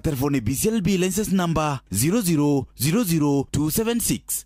Gaterefone BCLB license number 0000276.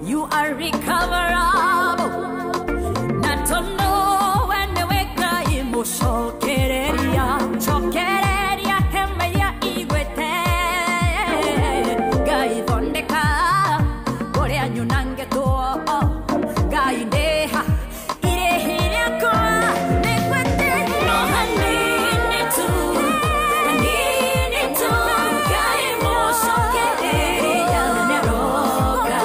You are recoverable. Natono weneweka imushokereria chokereria hema ya igwete Ngai thondeka kuria nyunangetwo Ngai ndeha irehi riakwa nĩngwete no hanini tu hanini tu Ngai mũcokereria nĩaroka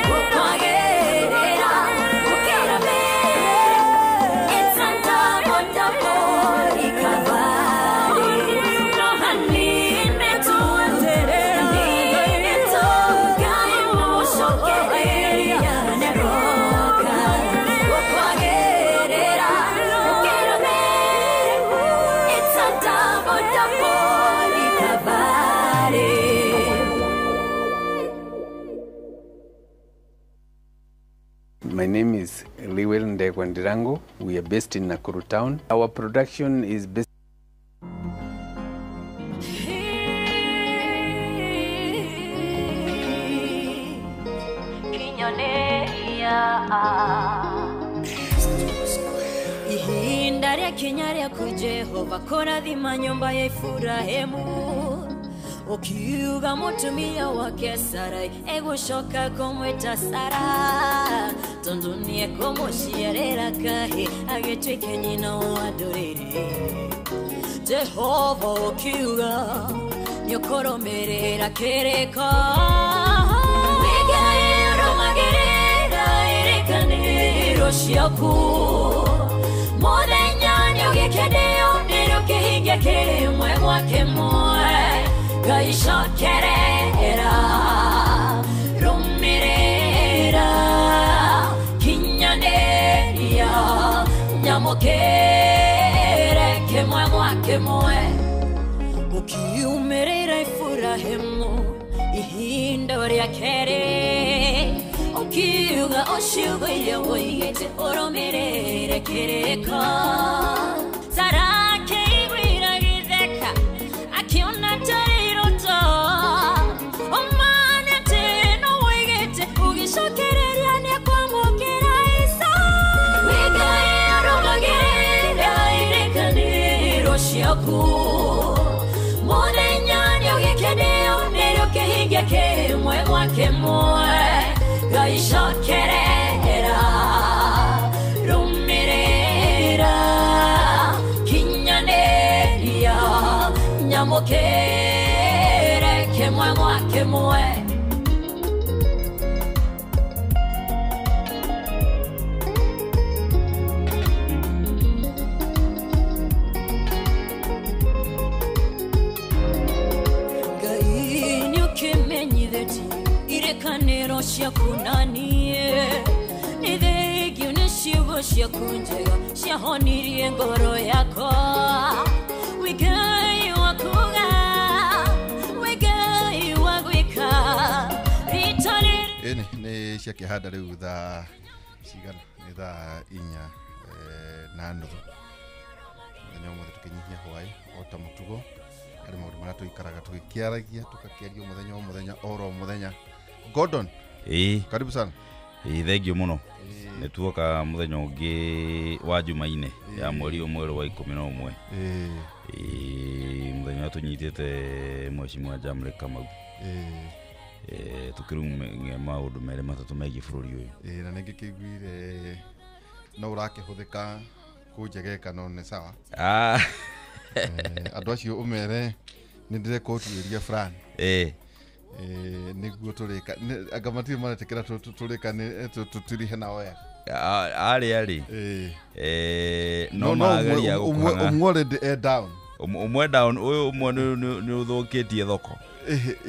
gũkwagĩrĩra gũkĩra mbere. It's a double double recovery. No hanini tu hanini tu Ngai mũcokereria nĩaroka gũkwagĩrĩra gũkĩra mbere. It's a double double recovery. My name is Liwel Ndegwa Ndirangu. We are based in Nakuru town. Our production is based Ihinda rĩa kinya rĩaku Jehova kũrathima nyũmba ya Iburahĩmu. Ukiuga mutumia wake Sarai egũcoka kũmwĩta Sara tondu nĩekũmũciarĩra kahĩ agĩtuĩke nyina wa ndũrĩrĩ. Jehova ũkiuga nĩũkũrũmĩrĩra kĩrĩko Ngai ũrũmagĩrĩra irĩkanĩro ciaku mũthenya nĩũgĩkeneo nĩrĩũkĩhingia kĩmwe gwa kĩmwe Ngai cokerera rũmĩrĩra kinyanĩria nyamũkĩre kĩmwe gwa kĩmwe ũkiumĩrĩra Iburahĩmu ihinda rĩa kerĩ ũkiuga o ciugo iria woigĩte ũrũmĩrĩre kĩrĩko Sara akĩiguĩra gĩtheka akĩona tarĩ iroto ũmane atĩ no woigĩte ũgĩcokereria nĩekwamũkĩra Isaka. Wĩ Ngai ũrũmagĩrĩra irĩkanĩro ciaku mũthenya nĩũgĩkeneo nĩrĩũkĩhingia kĩmwe gwa kĩmwe Ngai cokerera rũmĩrĩra kinyanĩria nyamũkĩre kĩmwe gwa kĩmwe. Ngai nĩũkĩmenyithĩtie irĩkanĩro ciaku na niĩ nĩ thengio nĩ ciugo ciaku njega ciahonirie ngoro yakwa wĩ Ngai wa kuuga wĩ Ngai wa gwĩka rita rĩrĩ Ĩni nĩ ciakĩhanda rĩu thaa cigana nĩ thaa 4 na nuthu mũthenya ũmũthĩ tũkĩnyihia hwaĩ o ta mũtugo harĩ maũndũ marĩa tũikaraga tũgĩkĩaragia tũgakĩaria mũthenya o mũthenya oro mũthenya. Gordon, Ĩĩ, karibu sana. Ĩĩ, thengio mũno. Nĩ tuoka mũthenya ũngĩ wa Jumaine ya mweri ũmwe wa 11. Ĩĩ, mũthenya ũrĩa tũnyitĩte Mheshimiwa Jamle Kamau. Tũkĩrũmia maũndũ merĩ matatũ megiĩ bũrũri ũyũ. Na nĩngĩkĩiguire no ũrakĩhũthĩka kũnjegeka no nĩ sawa. Andũ acio ũmere nĩ ndĩreka ũtuĩria fulani. Nĩguo tũrĩka anga matirĩ maretĩkĩra tũrĩkane tũtirihe nao wega. Arĩa rĩ no marageria gũkũhang'a. Ũmwe already e down. Ũmwe down ũyũ ũmwe nĩ ũthũkĩtie thoko.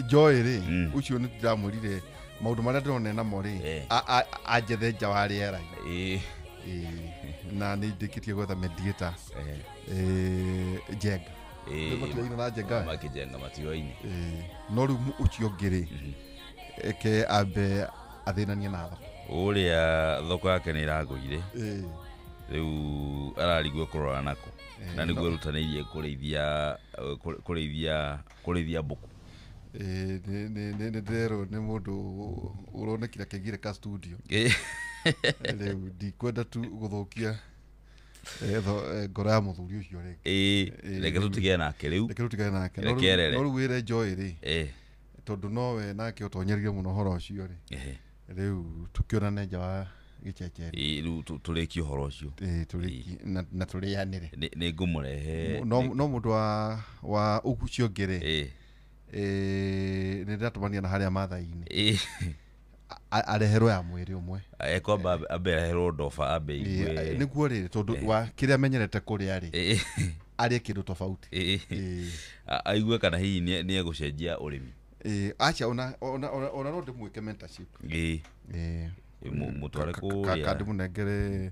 Joy rĩ ũcio nĩ ndĩramwĩrire maũndũ marĩa ndĩrona namo rĩ anjethe nja wa rĩera-inĩ. Na nĩ ndĩkĩtie gwetha mediator Njenga. Matioine na Njenga. Makĩnjenga matioine. No rĩu ũcio ũngĩ rĩ eke ambe athĩnanie na thoko. Ũrĩa thoko yake nĩ ĩragũire rĩu ararigwo kũrora nako na nĩguo erutanĩirie kũrĩithia mbũkũ. Nĩ ndĩrerwo nĩ mũndũ ũronekire akĩingĩra ka studio. Rĩu ndikwenda tu gũthũkia ngoro ya mũthuri ũcio rĩngĩ. Reke tũtigane nake rĩu. Reke tũtigane nake. Reke erere. No rĩu wĩre Joy rĩ tondũ nowe nake ũtonyerire mũno ũhoro ũcio rĩ rĩu tũkĩonane nja wa gĩceceni. Rĩu tũrĩkie ũhoro ũcio. Tũrĩkie na tũrĩanĩre. Nĩ ngũmũrehe. No mũndũ wa ũcio ũngĩ rĩ nĩ ndĩratũmania na harĩa Maathai-inĩ. Areherwo ya mwĩrĩ ũmwe. Ekwamba ambe areherwo ndoba ambe igue. Nĩguo rĩrĩ tondũ wa kĩrĩa amenyerete kũrĩa rĩ arĩe kĩndũ tofauti. Aigue kana hihi nĩ egũcenjia ũrĩmi. Acha ona no ndĩmwĩke mentorship. Mũtware kũrĩa. Ka ndĩmũnengere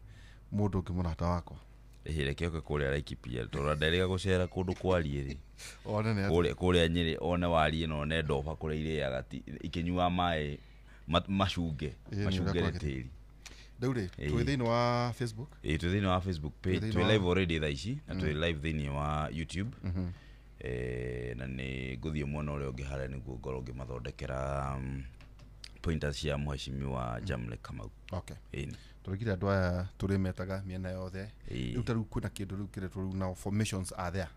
mũndũ ũngĩ mũrata wakwa. Reke oke kũrĩa Laikipia tondũ nderĩga gũcera kũndũ kwariĩ rĩ. One nĩ atĩa. Kũrĩa Nyĩrĩ one wariĩ na one ndoba kũrĩa irĩaga ikĩnyua maĩ macunge macungere tĩri. Rĩu rĩ twĩ thĩinĩ wa Facebook. Twĩ thĩinĩ wa Facebook page twĩ live already thaa ici na twĩ live thĩinĩ wa YouTube. Na nĩ ngũthiĩ mwena ũrĩa ũngĩ harĩa nĩguo ngorwo ngĩmathondekera pointers cia Mheshimiwa Jamle Kamau. Okay. Tũrĩkire andũ aya tũrĩmetaga mĩena yothe. Rĩu ta rĩu kwĩna kĩndũ rĩu kĩretwo rĩu now formations are there.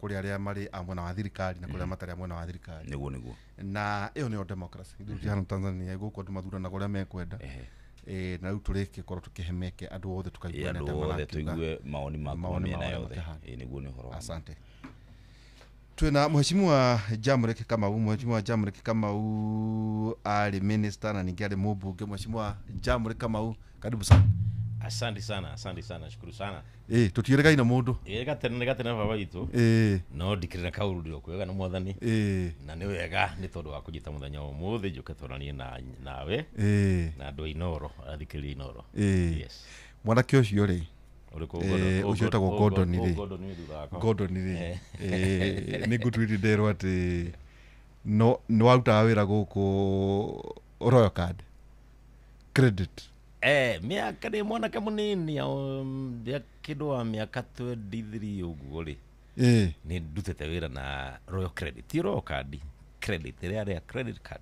Kũrĩ arĩa marĩ a mwena wa thirikari na kũrĩ arĩa matarĩ a mwena wa thirikari. Nĩguo, nĩguo. Na ĩyo nĩyo democracy. Ithuĩ ti hano Tanzania gũkũ andũ mathuranaga ũrĩa mekwenda. Na rĩu tũrĩgĩkorwo tũkĩhe meke andũ othe tũkaigua andũ nĩ atĩa othe marakiuga. Tũigue maoni maku ma Maoni mĩena mao yothe. makĩhana. Nĩguo, nĩ ũhoro wa ma. Asante. Twina Mheshimiwa Jamrek Kamau. Mheshimiwa Jamrek Kamau arĩ minister na ningĩ arĩ mũmbunge. Mheshimiwa Jamrek Kamau, karibu sana. Asante sana, asante sana, shukuru sana. Tũtiũrĩgaine mũndũ. Ĩ gatene gatene baba witũ. No ndikĩrĩ na kaũru, ndĩ kwega na Mwathani. Na nĩ wega nĩ tondũ wa kũnyita mũthenya wa ũmũthĩ njũke twaranie na nawe na andũ a Inoro, athikĩrĩria Inoro. Yes. Mwanake ũcio rĩ, Ũrĩkũ? Ũcio wĩtagwo Gordon rĩ. Gordon wĩ thutha wakwa. Gordon rĩ, nĩ ngũtwĩri nderwo atĩ no nĩ warutaga wĩra gũkũ Royal Card Credit. Mĩaka nĩ mwanake mũnini, kĩndũ wa mĩaka 23 ũguo rĩ, nĩ ndutĩte wĩra na Royal Credit, ti Royal Card Credit, ĩrĩa rĩa credit card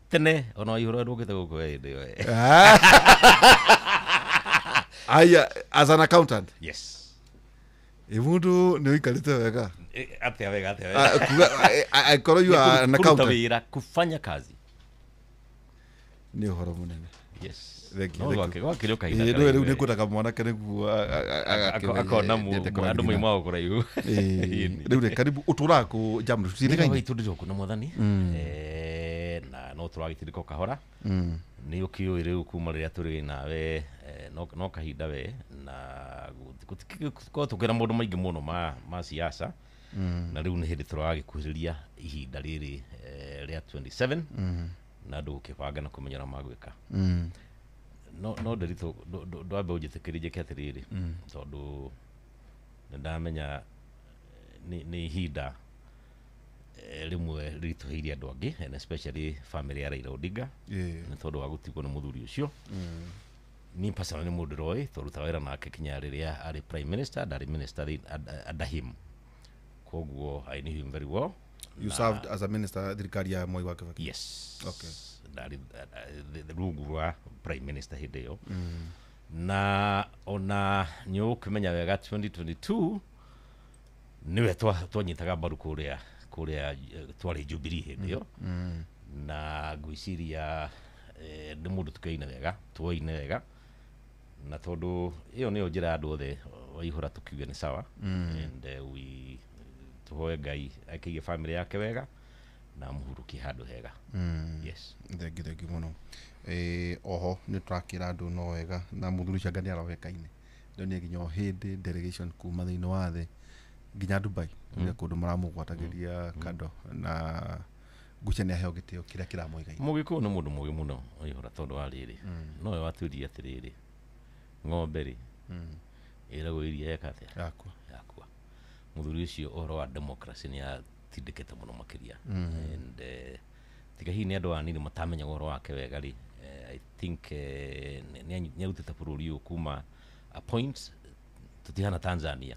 tene ona waihũra ndũkĩte gũkũ we hĩndĩ ĩyo. Aya, as an accountant? Yes. Ĩ mũndũ nĩ ũikarĩte wega. Atĩa wega, atĩa wega? Ah, kuga angĩkorwo you are an Kũruta accountant wĩra, kufanya kazi. Nĩ ũhoro mũnene. Yes. Thank you, No thank you. gwakĩrĩ o kahinda Ĩ, karaihu, rĩu we. nĩ ngwendaga mwanake nĩguo Akona andũ moima o kũraihu. Rĩu rĩ, karibu. Ũtũraga kũ, Jamrek? Nĩ Tũtirĩgaine. witũ ndĩrĩ na Mwathani. Na no tũragĩtindĩka o kahora. Nĩ ũkĩũĩ rĩu kuma rĩrĩa tũrĩ nawe, no kahinda we na gũtikorwo tũkĩra maũndũ maingĩ mũno ma siasa, na rĩu nĩ hĩndĩ tũragĩkuhĩrĩria ihinda rĩrĩ rĩa 27 na andũ gũkĩbanga na kũmenya ũrĩa magwĩka. No ndĩritũ ndwambe ũnjĩtĩkĩrie njĩke atĩrĩrĩ, tondũ nĩ ndamenya nĩ ihinda rĩmwe rĩritũhĩire andũ angĩ, and especially family ya Raila Odinga, nĩ tondũ wa gũtigwo nĩ mũthuri ũcio. Niĩ personally nĩ mũndũ ndĩroĩ, twarutaga wĩra nake kinya rĩrĩa arĩ prime minister, ndarĩ minister under him, koguo I knew him very well. You served as a minister thirikari ya Mwai wa Kibaki? Yes. Ndarĩ rungu rwa prime minister hĩndĩ ĩyo, na ona nĩ ũkĩmenya wega 2022 nĩwe twanyitaga mbaru kũrĩa twarĩ Jubilee hĩndĩ ĩyo, na ngwĩciria nĩ mũndũ tũkĩoine wega, tuoine wega, na tondũ ĩyo nĩyo njĩra ya andũ othe waihũra tũkiuge nĩ sawa, and we tũhoe Ngai akĩige family yake wega na amũhurũkie handũ hega. Yes. Thengi, thengi mũno. Oho nĩ tũrakĩra andũ no wega na mũthuri ũcio anga nĩ aroĩkaine, ndonire nginya o hĩndĩ delegation kuma thĩinĩ wa thĩ nginya Dubai mm. kũndũ maramũgwatagĩria kando, na ngwĩciria nĩ aheo gĩtĩo kĩrĩa kĩramũigaine. Mũgĩkũyũ nĩ mũndũ mũgĩ mũno waihũra, tondũ wa rĩrĩ, nowe watuĩrie atĩrĩrĩ, ng'ombe rĩ ĩragwo iria yeka atĩa? Yakwa. Yakua. Mũthuri ũcio ũhoro wa democracy nĩ atindĩkĩte mũno makĩria, and tiga hihi nĩ andũ anini matamenyaga ũhoro wake wega rĩ, I think nĩ arutĩte bũrũri ũyũ kuma a point tũtihana Tanzania.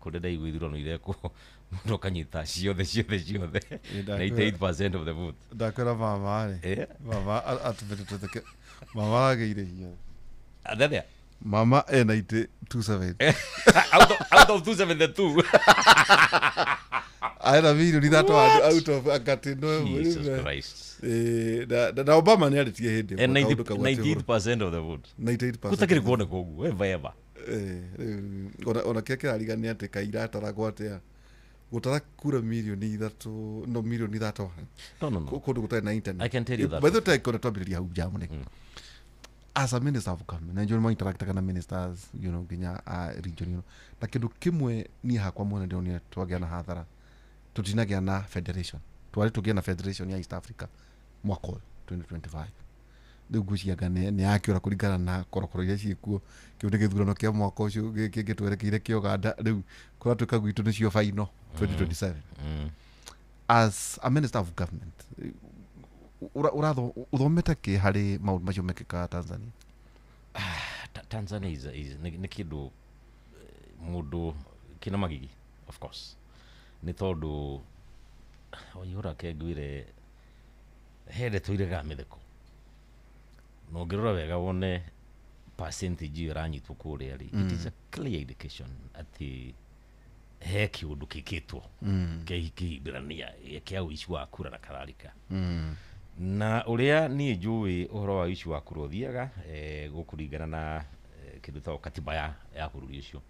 Kũrĩa ndaigua ithurano irekwo mũndũ akanyita ciothe ciothe ciothe, 98% of the vote. Ndakwĩra mama rĩ, mama atũmĩte tũtheke, mama aragĩire hinya. Atĩa? Mama ena itĩ 27. Out of 272? Aena mirioni 3 out of akati no. Jesus Christ. Na Obama nĩ arĩtie hĩndĩ And ĩmwe kaũndũ kau atĩ ũhoro- 98% of the vote. 98%. Gũtakĩrĩ kuoneka ũguo ever ever. Rĩu, ona kĩrĩa kĩrarigania atĩ kaira ataragwo atĩa gũtara kura mirioni 3, no mirioni 3 No. Kũndũ gũtarĩ na internet. I can tell you that. By the way, kona twambĩrĩria hau jamũ as a minister of government, na njũĩ interactaga na ministers nginya a region, na kĩndũ kĩmwe niĩ hakwa mwene ndĩronire twagĩa na hathara, tũtinagĩa na federation. Twarĩ tũgĩe na federation ya East Africa mwaka ũyũ 2025. Rĩu ngwĩciria nĩ yakĩũra kũringana na korokoro iria ciĩkuo. Kĩu nĩ gĩthurano kĩa mwaka ũcio kĩngĩ twerekeire kĩa Uganda, rĩu kũratuĩka gwitũ nĩcio final 2027. As a minister of government, ũthomete kĩ harĩ maũndũ macio mekĩkaga Tanzania? Tanzania is nĩ kĩndũ mũndũ kĩna magigi, of course, nĩ tondũ waihũra ke ngwĩre he ndeto iregaga mĩtheko, na ũngĩrora wega wone percentage ĩyo ĩranyitwo kũrĩa rĩ, it is a clear indication atĩ He kĩũndũ kĩkĩtwo kĩhithania kĩa ũici wa kura na kadhalika. Na ũrĩa niĩ njũĩ ũhoro wa ũici wa kura ũthiaga gũkũringana na kĩndũ ta katiba ya bũrũri ũcio.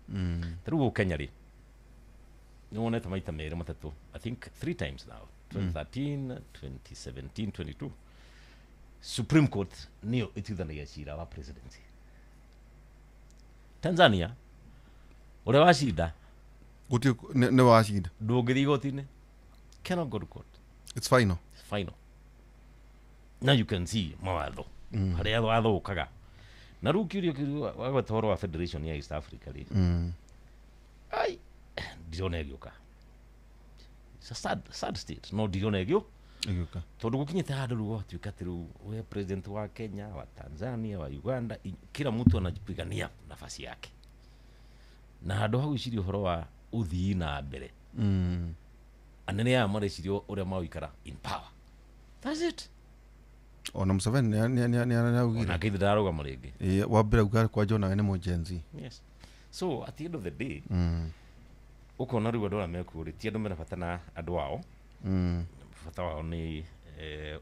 Ta rĩu gũkũ Kenya rĩ, nĩ wonete maita merĩ matatũ, I think three times now, 2013, 2017, 22, Supreme Court nĩyo ĩtuithanagia cira wa presidency. Tanzania ũrĩa wacinda Guti nĩ wacinda. Ndũngĩthiĩ igoti-inĩ, cannot go to court. It's final. It's final. Now you can see mawatho harĩa watho ũkaga. Na rĩu kĩũria kĩu wagweta ũhoro wa federation ya East Africa rĩ, ai, ndirona ĩgĩũka. It's a sad, sad state, no ndirona ĩgĩũka Ĩgĩũka. Tondũ gũkinyĩte handũ rĩu gwatuĩka atĩ rĩu we president wa Kenya, wa Tanzania, wa Uganda, kila mtu anajipigania nafasi yake, na handũ ha gwĩciria ũhoro wa ũthii na mbere, anene aya mareciria ũrĩa magũikara in power. That's it. Ona Museveni nĩ augire. Onake ithe ndararũgama rĩngĩ. Ĩĩ, wa mbere auga kwanja onawe nĩ mũ Gen Z. Yes, so at the end of the day, ũkona rĩu andũ arĩa mekuo rĩ, ti andũ mena bata na andũ ao. Bata wao nĩ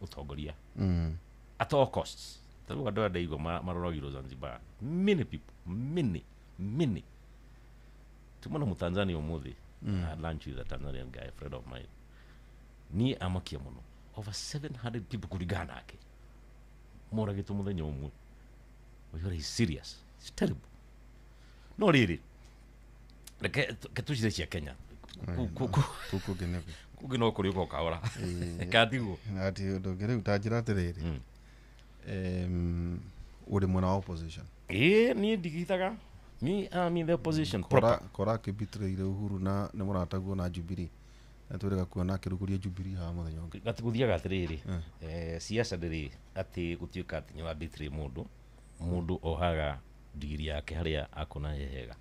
ũtongoria at all costs. Ta rĩu andũ aya ndaigua maroragirwo Zanzibar, many people, many, many. Tuma na Mũtanzania ũmũthĩ. I had lunch with a Tanzanian guy, a friend of mine. Niĩ amakia mũno, over 700 people kũringana nake moragĩtwo mũthenya ũmwe. Ũyũ is serious. It's terrible. No rĩrĩ, reke tũcire cia Kenya. Kũu kũngĩ nĩ Kũngĩ no kũrĩ ũka kahora katiguo. Ati ũndũ ũngĩ rĩu ta njĩra atĩrĩrĩ, ũrĩ mwena wa opposition? Ĩĩ, niĩ ndigithaga. Me, I'm in the opposition proper. Kora akĩbitĩrĩire Uhuru na nĩ mũrataguo na Jubilee na twĩrĩga kuona akĩrugũria Jubilee haha mũthenya ũngĩ. Gũthiaga atĩrĩrĩ, siasa ndĩrĩ atĩ gũtuĩka atĩ nĩ wambĩtĩrĩ mũndũ. Mũndũ ohaga ndigiri yake harĩa akona he hega.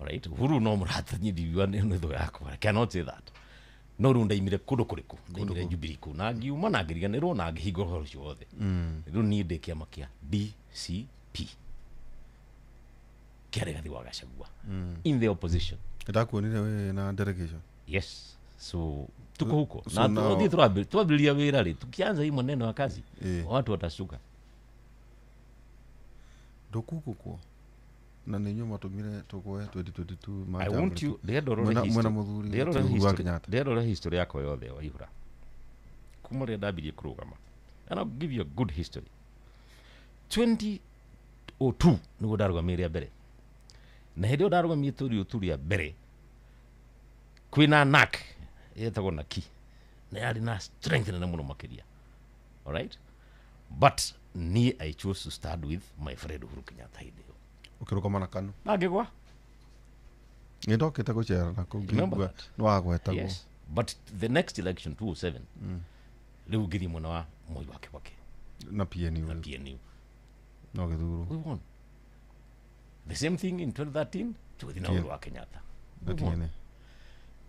Alright, Uhuru no mũrata, niĩ ndiuga nĩ thũ yakwa, I cannot say that. No rĩu ndaimire kũndũ kũrĩkũ? Ndaimire Jubilee kũu na ngiuma na ngĩriganĩrwo na ngĩhingwo ũhoro ũcio wothe. Rĩu niĩ ndĩ kĩama kĩa DCP kĩa Rigathi wa Gachagua, in the opposition. Ndakuonire wĩ na delegation. Yes, so tuko huko. So Na twambĩrĩria wĩra rĩ, tukianza hii maneno ya kazi, watu watashtuka. Ndũkugũkwo na nĩ inyuĩ matũmire tũgwe 2022. I want you ndĩrenda Mwena mũthuri ndĩrora ti Uhuru wa history Kenyatta. Ndĩrora history yakwa yothe waihũra kuma rĩrĩa ndambirie kũrũgama, and I'll give you a good history. 2002 nĩguo ndarũgamire rĩa mbere, na hĩndĩ ĩyo ndarũgamie tũriũ tu rĩa mbere kwĩna NAK yetagwo NAKI na yarĩ na strength nene mũno makĩria. Alright, but niĩ I chose to stand with my friend Uhuru Kenyatta hĩndĩ ĩyo. Ũkĩrũgama na KANU? Na ngĩgwa. Nĩ ndokĩte gũcera na kũu Remember ngĩigua that? nĩ wagwetagwo. Yes, but the next election, 2007, rĩu ngĩthiĩ mwena wa Moi wa Kibaki. Na PNU. Na Rĩu. PNU. No gĩthurwo. We won. The same thing in 2013, tũgĩthiĩ na Uhuru wa Kenyatta. Na We won. TNA.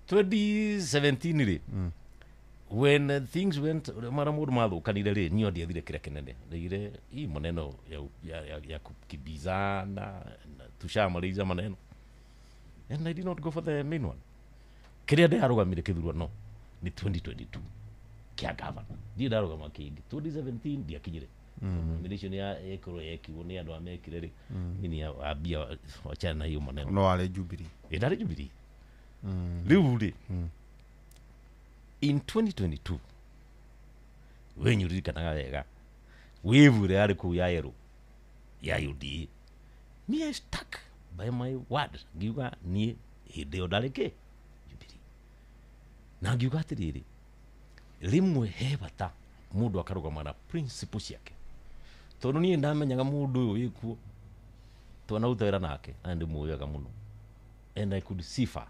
2017 rĩ, when things went mara mũndũ mathũkanire rĩ, niĩ ndiathire kĩrĩa kĩnene ndaigire hii maneno ya kukimbizana na tushamaliza maneno, and I did not go for the main one. Kĩrĩa ndĩrarũgamire kĩthurano nĩ 2022 kĩa gavana, ndirĩ ndarũgama kĩngĩ. 2017 ndiakinyire. Nomination ya ĩkorwo yekirwo nĩ andũ amekire rĩ, nini ambia wachana na hiyo maneno. No warĩ Jubilee? Ĩ, ndarĩ Jubilee. Rĩu rĩ, in 2022 wenyu ririkanaga wega wave ĩrĩa yarĩ kũu ya yerũ ya UDA, me, I stuck by my word. Ngiuga niĩ hĩndĩ ĩyo ndarĩ kĩ Jubilee, na ngiuga atĩrĩrĩ, rĩmwe he bata mũndũ akarũgama na principle ciake, tondũ niĩ ndamenyaga mũndũ ũyũ wĩkuo twanaruta wĩra nake na ndĩmũĩ wega mũno, and I could see far.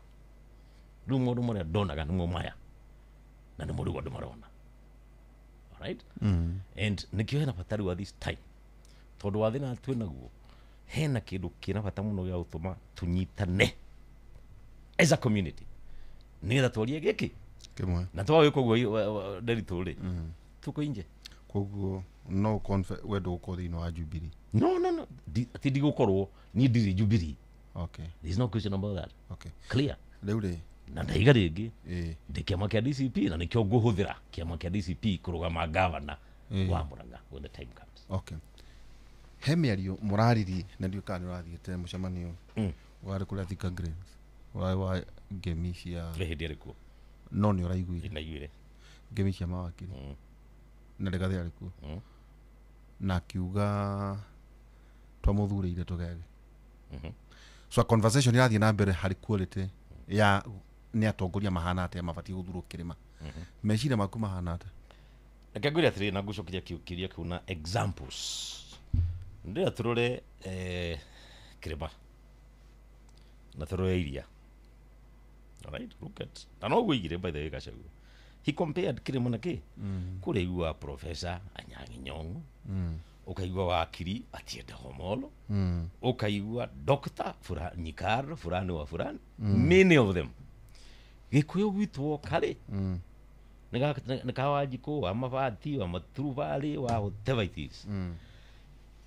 Rĩu maũndũ marĩa ndonaga nĩmo maya na nĩmo rĩu andũ marona. Alright, and nĩkĩo hena bata rĩu at this time, tondũ wa thĩna twĩ naguo, hena kĩndũ kĩna bata mũno gĩa gũtũma tũnyitane as a community nĩgetha twarie gĩkĩ Kĩmwe. Na twagĩka ũguo Nderitu rĩ, tuko inje. Koguo no we ndũgũkorwo thĩinĩ wa Jubilee? No, no, no. Ti ndigũkorwo, niĩ ndirĩ Jubilee. Okay. There is no question about that. Okay. Clear. Rĩu rĩ, na ndaiga rĩngĩ, ĩĩ, ndĩ kĩama kĩa DCP na nĩkĩo ngũhũthĩra kĩama kĩa DCP kũrũgama gavana wa Murang'a when the time comes. Okay, he mĩario mũraririe na ndiũ kana nĩ ũrathiĩte mũcemanio warĩ kũrĩa Thika Greens, ũrarĩ wa ngemi cia Twĩ hĩndĩ ĩrĩkũ? No nĩ ũraiguire? Ndaiguire. Ngemi cia mawakiri na Rigathĩ arĩ kuo na akiuga twamũthurĩire tũgege. So a conversation irathiĩ na mbere harĩ quality ya nĩ atongoria mahana atĩa mabatiĩ gũthurwo kĩrĩma. Meciria maku mahana atĩa? Reke ngwĩre atĩrĩrĩ, na ngũcokeria kĩũria kĩu na examples. Ndĩrenda tũrore kĩrĩma na tũrore iria. Alright, look at na no ũguo by the way, Gachagua he compared kĩrĩma na kĩ kũrĩa iguaga Professor Anyang'i Nyong'o, ũkaigua wakiri Atiende Homolo, ũkaigua Dr. Nyikar fulani wa fulani, many of them. Gĩkũyũ gwitũ woka rĩ, nĩ ka Wanjikũ, wa mabati, wa maturubarĩ, wa whatever it is.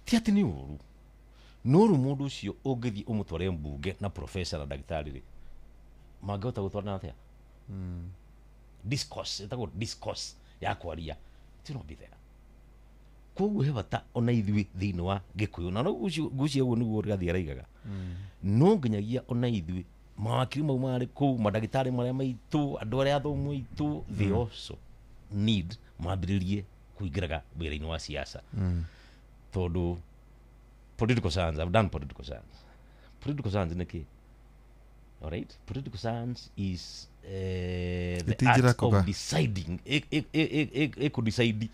Ti atĩ nĩ ũru, no rĩu mũndũ ũcio ũngĩthiĩ ũmũtware mbunge na professor na ndagĩtarĩ rĩ, mangĩhota gũtwarana atĩa? Discourse, ĩtagwo discourse ya kwaria, it will not be there. Koguo he bata ona ithuĩ thĩinĩ wa Gĩkũyũ, na no ngwĩciria ũguo nĩguo Rigathĩ araigaga, no nginyagia ona ithuĩ mawakiri mau marĩ kũu, mandagĩtarĩ marĩa maitũ, andũ arĩa athomu aitũ, they also need mambĩrĩrie kũingĩraga wĩra-inĩ wa siasa, tondũ political science, I've done political science. Political science nĩ kĩ? Alright, political science is the Ĩtinjĩra art kuga. of deciding, ĩkũdecide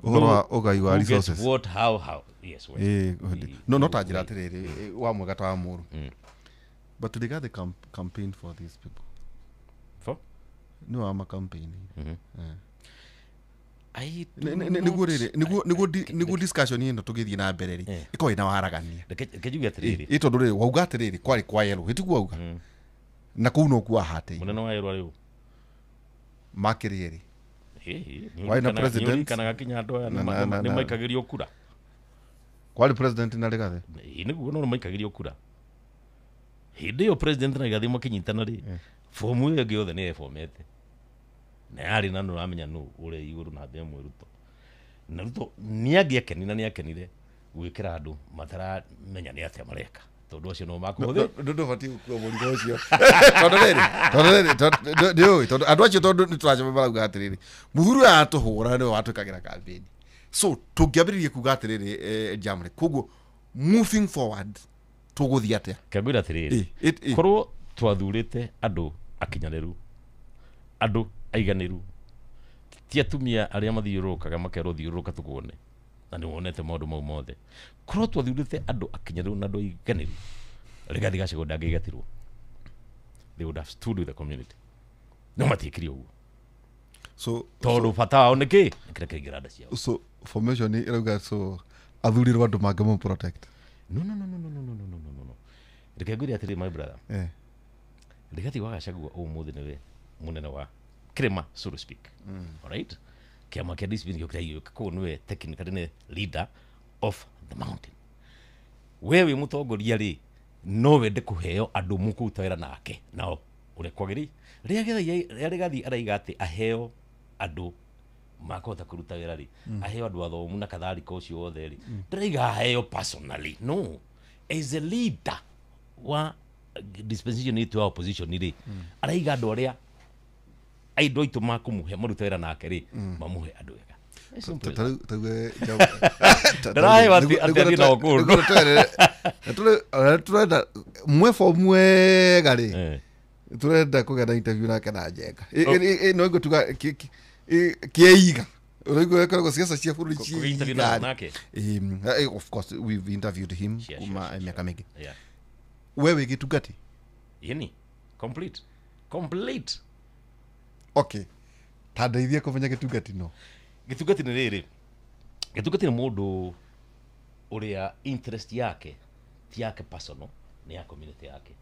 Ũhoro wa ũgai wa who gets resources. what, how, yes, well. Ĩĩ, no ta njĩra atĩrĩrĩ, wa mwega ta wa mũru, but Rigathĩ campaign for these people. For? Nĩ wa ma campaign. I do Nĩguo not- rĩrĩ, nĩguo discussion ĩno tũgĩthiĩ na mbere rĩ, ĩkorwo ĩna waragania. Reke njuge atĩrĩrĩ. Ĩ tondũ rĩrĩ, wauga atĩrĩrĩ, kwarĩ kwa yerũ ĩtiguo wauga, na kũu nokuo ahatĩire. Mũnene wa yerũ arĩ ũ? Makĩrĩ erĩ. Warĩ na president. Nĩũririkanaga kinya andũ aya nĩ maikagĩrio kura. Kwarĩ president na Rigathĩ. Ĩ, nĩguo, no nĩ maikagĩrio kura hĩndĩ ĩyo president na Rigathĩ makĩnyitana rĩ, fomu ĩyo ĩngĩ yothe nĩ yebomete na yarĩ na nĩũramenya nũ ũrĩa igũrũ na ĩmwe Ruto, na Ruto nĩangĩakenire na nĩakenire gwĩkĩra andũ mataramenya nĩ atĩa mareka, tondũ acio no makũhũthĩra. Ndũbatiĩ gũkua mũrigo ũcio, tondũ rĩrĩ, ndiũĩ, tondũ andũ acio, tondũ nĩ tũracema marauga atĩrĩrĩ, mũthuri ũyũ atũhũra nĩwe watwĩkagĩra campaign. So tũngĩambĩrĩria kuga atĩrĩrĩ, Jamre, koguo moving forward tũgũthiĩ atĩa? Kangwĩra atĩrĩrĩ, Ĩ, ĩ. korwo twathurĩte andũ akinyanĩru, andũ aiganĩru, ti atumia arĩa mathiũrũrũkaga makerwo thiũrũrũka tũkuone na nĩ wonete maũndũ mau mothe, korwo twathurĩte andũ akinyanĩru na andũ aiganĩru, Rigathĩ Gachagua ndangĩigatirwo. They would have stood with the community, no matiĩkire ũguo, so tondũ bata wao nĩ kĩ? Nĩ kĩrĩa kĩraingĩra nda ciao. So formation ĩrauga so athurirwo andũ mangĩmũ protect. No, no, no, no, no, no, no, no, no, no, no. Reke ngwĩre atĩrĩ, my brother. Rigathĩ wa Gachagua ũmũthĩ nĩwe mũnene wa kĩrĩma, so to speak. Alright, kĩama kĩa DCP nĩkĩo kĩraiyũka, koguo nĩwe technically nĩ leader of the mountain. We wĩ mũtongoria rĩ, no wende kũheo andũ mũkũruta wĩra nake nao ũrĩa kwagĩrĩire. Rĩrĩa Rigathĩ araiga atĩ aheo andũ makũhota kũruta wĩra rĩ, aheo andũ athomu na kadhalika ũcio wothe rĩ, ndĩraiga aheo personally, no as a leader wa dispensation itũ ya opposition rĩ, araiga andũ arĩa andũ aitũ makũmũhe marute wĩra nake rĩ, mamũhe andũ ega. As simple as that. Ndĩraheo atĩ athiĩ nao kũndũ. Turenda mwefo mwega rĩ, turenda kũgĩa na interview nake na Njenga. No ngũtuga kĩeiga ũraigua ĩkoragwo ciaca cia bũrũri. Kũgĩa interview Ciiga-rĩ. nake? Of course we've interviewed him kuma miaka mĩingĩ. We wĩ gĩtungati? Yeni complete, complete. Okay, ta ndeithie kũmenya gĩtungati no. Gĩtungati nĩ rĩrĩ, gĩtungati nĩ mũndũ ũrĩa interest yake ti yake personal, nĩ ya community yake.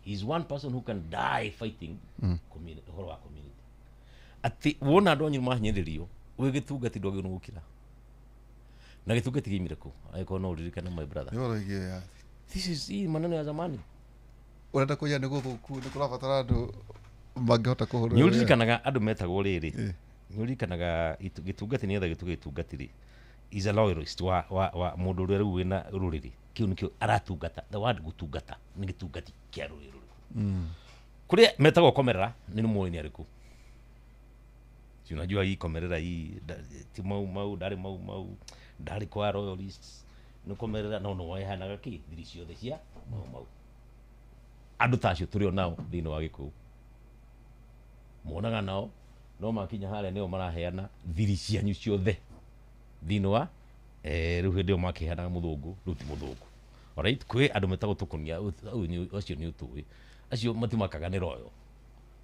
He is one person who can die fighting ũhoro wa community, atĩ wona andũ anyu mahinyĩrĩrio, wĩ gĩtungati ndwagĩrĩirwo nĩ gũkira. Na gĩtungati gĩimire kũ, angĩkorwo no ũririkane, my brother? Nĩ ũroigire. This is hii maneno ya zamani. Ũrenda kũiya nĩ gũthũku, nĩ kũrabatara andũ mangĩhota kũhũrĩra. Nĩ ũririkanaga andũ metagwo rĩrĩ, nĩ ũririkanaga gĩtungati, nĩgetha gĩtuĩke gĩtungati rĩ, is a loyalist wa mũndũ ũrĩa rĩu wĩna rũrĩrĩ, kĩu nĩkĩo aratungata. The word gũtungata nĩ gĩtungati kĩa rũrĩrĩ rũrĩkũ? Kũrĩa metagwo komerera nĩ mũĩ nĩ arĩkũ? Si unajua hii komerera hii ti Mau Mau, ndarĩ Mau Mau, ndarĩ kwa royalists, nĩ komerera, no no wahanaga kĩ thiri ciothe cia Mau Mau. Andũ ta acio tũrĩ o nao thĩinĩ wa Gĩkũyũ, monaga nao no makinya harĩa nĩo maraheana thiri cianyu ciothe thĩinĩ wa rĩu hĩndĩ ĩyo makĩheanaga mũthũngũ, rĩu ti mũthũngũ. Alright, kwĩ andũ metagwo tũkũnia, acio nĩ ũtũĩ, acio matimakaga nĩ royo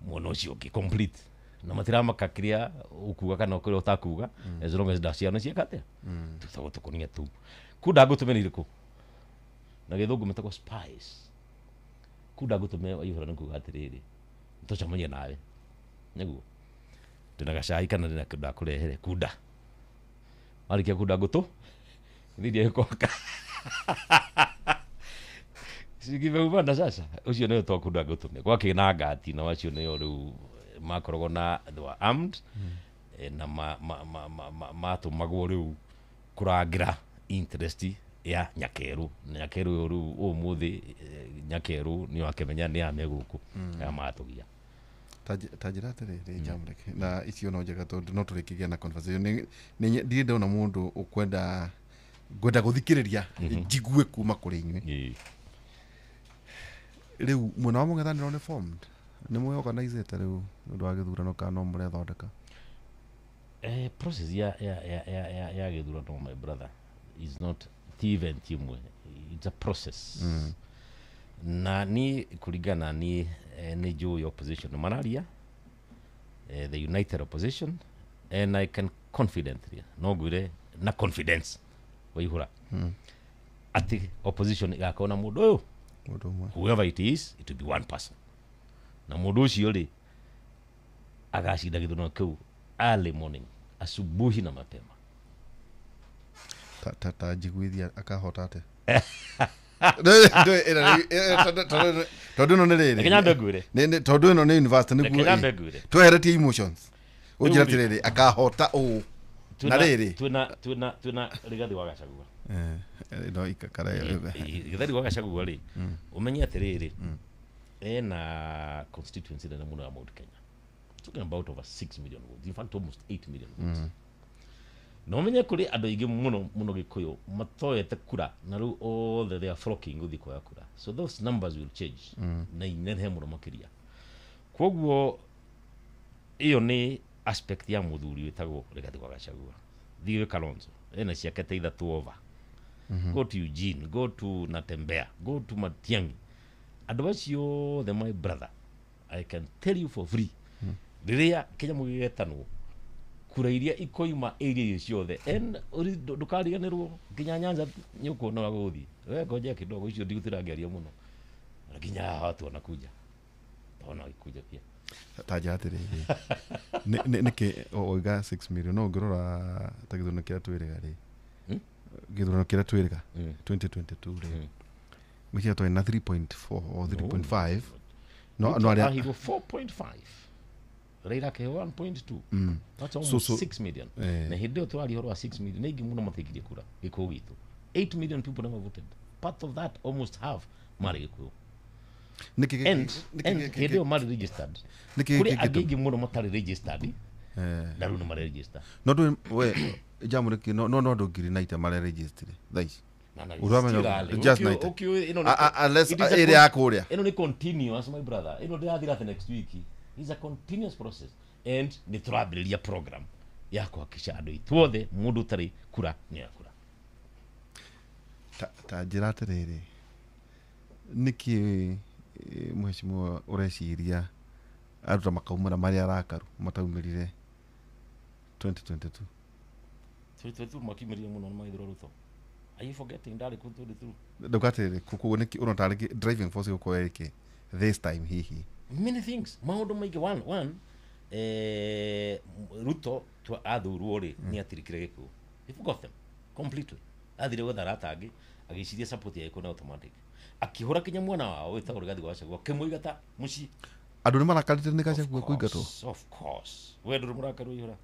mwena ũcio ũngĩ complete, na matiramaka kĩrĩa ũkuga kana kĩrĩa ũtakuga, as long as ndaciana cieka atĩa, tũtagwo tũkũnia tũu. Kunda ngũtũme nĩ irĩkũ? Na gĩthũngũ metagwo spies. Kunda ngũtũme waihũra nĩ kuga atĩrĩrĩ, tũcemanie nawe nĩguo ndĩna gacai kana ndĩna kĩndũ ndakũrehere. Kunda warĩkia kunda ngũtũ thirie gĩkoka cikimeumana. Sasa ũcio nĩwe twakunda ngũtũme gwakĩ na ngati, na acio nĩo rĩu makoragwo na they were armed, na matũmagwo rĩu kũrangĩra interest ya nyakerũ, na nyakerũ ũyũ rĩu ũmũthĩ, nyakerũ nĩo akĩmenya nĩ ame gũkũ aya matũgia. Ta njĩra atĩrĩrĩ, Jamrek, na icio no njega tondũ no tũrĩkĩgĩa na conversation. Ndirĩ ndona mũndũ ũkwenda ngwenda gũthikĩrĩria njigue kuma kũrĩ inyuĩ. Rĩu mwena wa mũng'ethanĩro nĩ formed, nĩ mwĩorganizĩte rĩu nĩ ũndũ wa gĩthurano kana no mũrethondeka? Process ya gĩthurano, my brother, is not ti event imwe, it's a process. Na ni kũringana ni nĩ njũĩ opposition mararia, the united opposition, and I can confidently, no ngwĩre na confidence waihũra atĩ opposition ĩgakorwo na mũndũ ũyũ. Mũndũ ũmwe. Whoever it is, it will be one person, na mũndũ ũcio rĩ agacinda gĩthurano kĩu early morning, asubuhi na mapema. Ta njiguithia akahota atĩa, tondũ ĩno nĩ rĩrĩ. Reke nyambe ngwĩre. Tondũ ĩno nĩ university Reke nĩguo nyambe ngwĩre. Tweheretie emotions, ũnjĩra Rĩu rĩ- atĩrĩrĩ, akahota ũũ na rĩrĩ. Twĩna Rigathi wa Gachagua. No ikakara. Rigathi wa Gachagua rĩ, ũmenye atĩrĩrĩ, ena constituency nene mũno ya Mount Kenya, talking about over 6 million votes, in fact almost 8 million votes, na ũmenye kũrĩ andũ aingĩ mũno mũno Gĩkũyũ matoete kura, na rĩu othe they are flocking gũthiĩ kuoya kura, so those numbers will change na inenehe mũno makĩria. Koguo ĩyo nĩ aspect ya mũthuri wĩtagwo Rigathi wa Gachagua. Thiĩ wĩ Kalonzo, ena ciake ta ithatũ over. Go to Eugene, go to Natembea, go to Matiang'i, andũ acio othe, my brother, I can tell you for free, rĩrĩa kĩnyamũ gĩgetanwo kura iria ikoima area icio ciothe, and ndũkariganĩrwo nginya Nyanza nĩ ũkuona ũrĩa gũgũthiĩ. We ngojea kidogo, icio ndigũtirangĩaria mũno, na nginya haha watu wanakuja, tona gĩkuja pia. Ta njĩra atĩrĩrĩ, nĩkĩ oiga 6 million, no ũngĩrora ta gĩthurano kĩrĩa twĩrĩga rĩ, gĩthurano kĩrĩa twĩrĩga 2022 rĩ, ngwĩciria twarĩ na 3.4 or 3.5, no arĩa ahirwo 4.5, Raila akĩheo 1.2. That's almost 6 million. Na hĩndĩ ĩyo tũraria ũhoro wa 6 million, nĩ aingĩ mũno matikirie kura Gĩkũyũ gitũ. 8 million people never voted. Part of that, almost half, marĩ Gĩkũyũ. Nĩkĩ And hĩndĩ ĩyo marĩ registered. Nĩkĩ Kũrĩ angĩ aingĩ mũno matarĩ registered, na rĩu nĩ marĩ register. No ndũ we jamũrĩki, no andũ 90,000 mare registered thaa ici. Na Ũramenya still early. just Ũkĩũ- 90. ũkĩũĩ ĩno nĩ- Unless it is a ĩrĩa ya kũrĩa. Ĩno nĩ continuous, my brother, ĩno ndĩrathira the next week. Is a continuous process, and nĩ tũrambĩrĩria program ya kuhakikisha andũ aitũ othe, mũndũ ũtarĩ kura nĩ akura. Ta njĩra atĩrĩrĩ, nĩkĩ mheshimiwa ũreciria andũ ta makaumĩra marĩ arakaru mataumĩrire 2022? 2022 makiumĩrire mũno nĩ magĩthura Ruto. Are you forgetting ndarĩ ku 22? Ndauga atĩrĩrĩ, koguo nĩkĩ ũrona tarĩ driving force gũkorwo ĩrĩkĩ this time hihi? Many things, maũndũ maingĩ. One, Ruto athurwo rĩ, nĩ atirikire Gĩkũyũ. He forgot them completely. Athire gwetha arata angĩ, agĩciria support ya ĩkũ na automatic. Akĩhũra kinya mwana wao wĩtagwo Rigathi wa Gachagua, akĩmũigata mũciĩ. Andũ nĩ marakarĩte nĩ Gachagua kũingatwo. Of course. We ndũrĩ mũrakaru ihũra.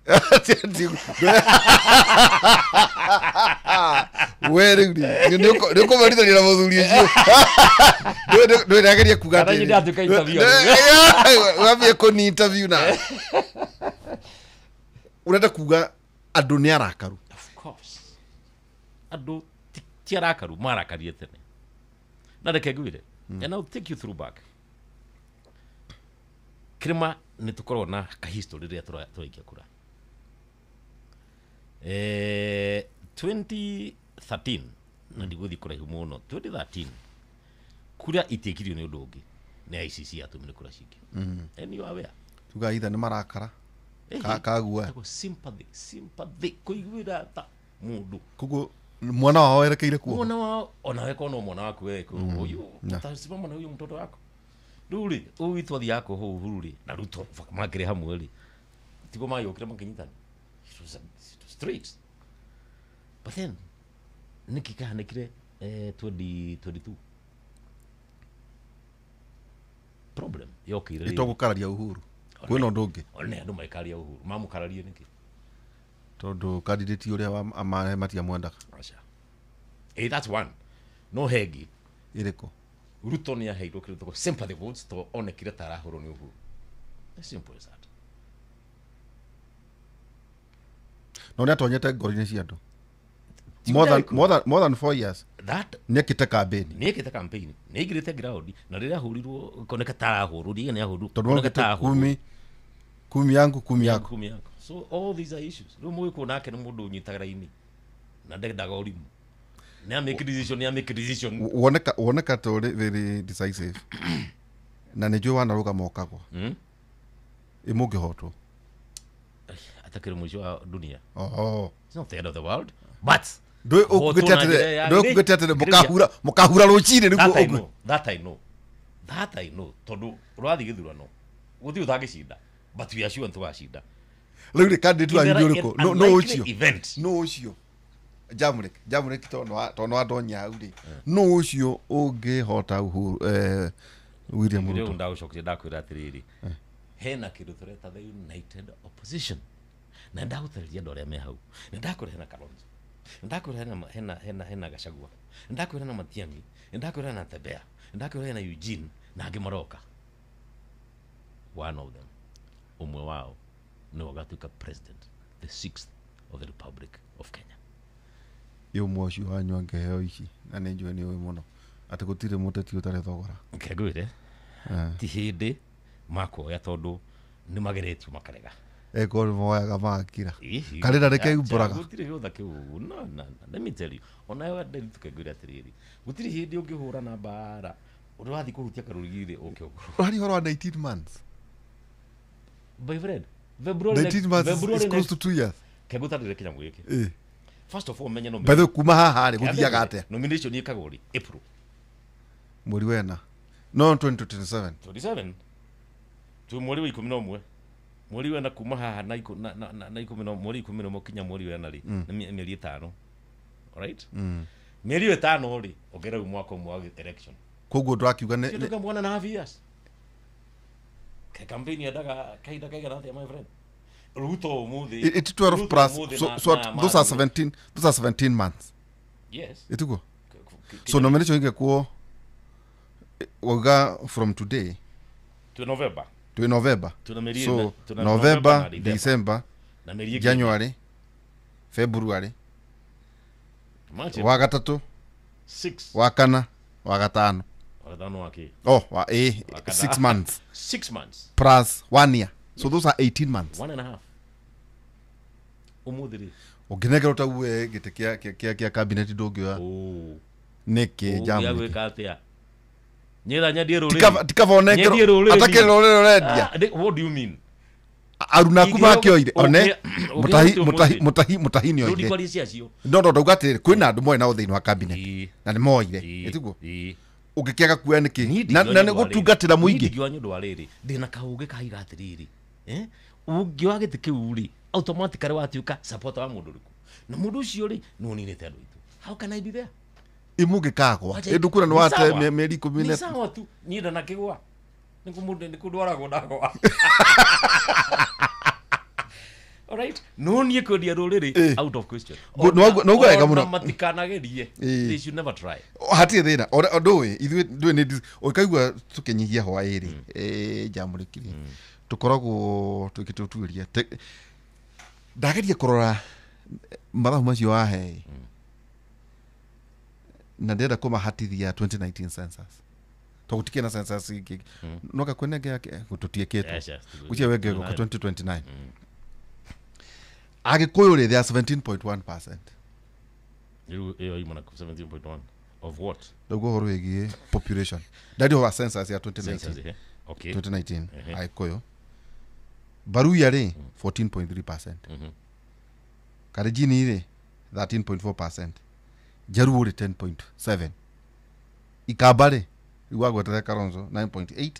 We rĩu rĩ, nĩ ũkũmerithania na mũthuri ũcio. Ndwĩrageria kuga Kana atĩrĩ. nyende atuĩka interview. Wambie kũni interview na. Ũrenda kuga andũ nĩ arakaru. Of course. Andũ ti arakaru, marakarie tene. Na reke ngwĩre. And I'll take you through back. Kĩrĩma nĩ tũkoragwo na ka history rĩrĩa tũraikia kura. 2013 na ndigũthiĩ kũraihu mũno, 2013 kura itiĩkirio nĩ ũndũ ũngĩ, nĩ ICC yatũmire kura cingĩ. And you are aware. Tuga itha nĩ marakara. Kagua. Sympathy kũiguĩra tha mũndũ. Koguo mwana wao erekeire kuo. Mwana wao onawe korwo no mwana waku we ũyũ utasimama na huyo mtoto wako. Rĩu rĩ, ũyũ twathiaga kũhũ Uhuru rĩ, na Ruto makĩrĩ hamwe rĩ, tiguo mayũkire makĩnyitana. It was straight. But then nĩkĩ kĩahanĩkire 2022? Problem yokire rĩ. Ĩtogũkararia Uhuru. Kwĩna ũndũ ũngĩ. One andũ maikaria Uhuru, mamũkararie nĩkĩ? Tondũ candidate ũrĩa matiamwendaga. Aca. That's one. No hengi. Ĩrĩkũ? Ruto nĩ aheirwo kĩndũ gĩtagwo sympathy votes to onekire ta arahũrwo nĩ Uhuru. As simple as that. No nĩ atonyete ngoro-inĩ cia andũ. More than 4 years. That nĩekĩte campaign. Nĩekĩte campaign. Nĩaingĩrĩte ground na rĩrĩa ahũrirwo koneka ta arahũrwo, ndiga nĩ ahũrirwo. Tondũ onekete kumi yangu kumi yako. Kumi yako. So all these are issues. Rĩu mũgĩkũyũ nake nĩ mũndũ ũnyitaga raini na ndendaga ũrimũ. Nĩ make decision, nĩ make decision. Woneka ta ũrĩ very decisive. Na nĩ njũĩ wanarũgama ũkagwa. Ĩ mũngĩhotwo. Atakĩrĩ mũico wa dunia. Oh. It's not the end of the world. But ndũĩ ũkugĩte atĩrĩ mũkahura rũcinĩ nĩguo. That I know. That I know. Tondũ ũrathiĩ gĩthurano gũtirĩ ũtangĩcinda. But we are sure nĩtũgacinda. Rĩu rĩ candidate wanyu nĩ ũrĩkũ? No ũcio. Event. No ũcio. Jamrek tondũ wandonya hau rĩ. No ũcio ũngĩhota Uhuru William Ruto. Rĩu ndagũcokeria ndakwĩra atĩrĩrĩ. Hena kĩndũ tũreta the United Opposition. Na ndagũtarĩria andũ arĩa me hau. Na ndakwĩra hena Kalonzo. Ndakwĩra hena Gachagua. Ndakwĩra hena Matiang'i. Ndakwĩra hena Tembea. Ndakwĩra hena Eugene na angĩ maroka. One of them, ũmwe wao, nĩwe ũgatuĩka president, the sixth of the Republic of Kenya. Ĩ ũmwe ũcio wanyu angĩheo ici na nĩ njũĩ nĩ ũĩ mũno atĩ gũtirĩ mũteti ũtarĩ thogora. Reke ngwĩre, ti hĩndĩ makuoya tondũ nĩ mageretio makarega. Eko moyaga magakira. Karĩra rĩkeumbũraga. Gũtirĩ gĩotha kĩu. No, no, let me tell you. Ona we ndĩrĩ ngwĩre atĩrĩrĩ, gũtirĩ hĩndĩ ũngĩhũra na mbara ũrathiĩ kũhutia karũrigi rĩ ũke ũguo. Ũraria ũhoro wa 19 months. My friend, February 19 months is close to 2 years. Kegũtarĩria kĩnyamũ gĩkĩ. First of all, menye by the way, kuma haha rĩ gũthiaga atĩa? Nomination ĩkagwo rĩ? April. Mweri wena. No 2027. 27. Twĩ mweri wa 11. Mweri wena kuma haha na mweri 11 kinya mweri wena rĩ nĩ mĩeri 5. Alright? Mĩeri 5 rĩ ongerera mwaka ũmwe wa election. Koguo ndũrakiuga nĩ kĩndũ kama 1.5 years. Campaign yendaga kahinda kaigana atĩa, my friend? Ruto ũmũthĩ. It's 12 plus so those are 17, those are 17 months. Yes. Itugo. So nomination ingekuo wauga from today to November. To November. So November, December, January, February, March, wa gatatũ, 6, wa kana, wa gatano. Wa gatano wa kĩ? Oh, wa 6 months. 6 months. Plus 1 year. So those are 18 months. 1.5. Ũmũthĩ rĩ. Ũngĩnengerwo ta uwe gĩtĩ kĩa cabinet ndũngĩoya. Nĩkĩ jamu? Ũgwĩka atĩa? Nyetha nyendie rũrĩrĩ. Tikaba ũnengerwo. Atakĩrĩ rũrĩrĩ ũrendia. What do you mean? Arunaku makĩoire one mũtahi nĩ oire. Ndũndikwaria ciacio. No no ndauga atĩrĩrĩ kwĩna andũ moĩ nao thĩinĩ wa cabinet na nĩ moire ĩtiguo. Ũngĩkĩaga kuoya nĩkĩ? Na nĩ gũtungatĩra mũingĩ. Ndingiũa nĩ ũndũ wa rĩrĩ ndĩna kaũgĩ kahiga atĩrĩrĩ ũngĩoya gĩtĩ kĩu rĩ automatically watuĩka supporter wa mũndũ ũrĩkũ na mũndũ ũcio rĩ nĩ ũninĩte andũ aitũ. How can I be there? Imũngĩkagwa ĩndukura nĩ wate mĩeri 10 Nĩ sawa tu niĩ ndanakĩgwa nĩ kũndwaragwo ndagwa. All right, no niĩ kwendia rũrĩrĩ out of question. Noguo wega mũno. Matikanagerie. They should never try. Hatirĩ thĩna ndũĩ ithuĩ ndũĩ nĩ ũkaigua tũkĩnyihia hwaĩ rĩ njamũrĩkirie tũkoragwo twĩkĩte ũtuĩria. Ndageria kũrora mathabu macio wahe na ndĩrenda kũmahatithia 2019 census tondũ gũtikĩrĩ na census ĩngĩ no gakwene ĩngĩ tũtiĩkĩtwo gũtirĩ wengĩ gũka 2029. Agĩkũyũ rĩ they are 17.1%. Ĩyo imana 17.1 of what? Ndauga ũhoro wĩgiĩ population ndaria wa census ya 2019. Okay. 2019 Agĩkũyũ Baruya rĩ 14.3%. Kalenjin rĩ 13.4%. Jaruo rĩ 10.7. Ikamba rĩ rĩu wagwetete Kalonzo 9.8.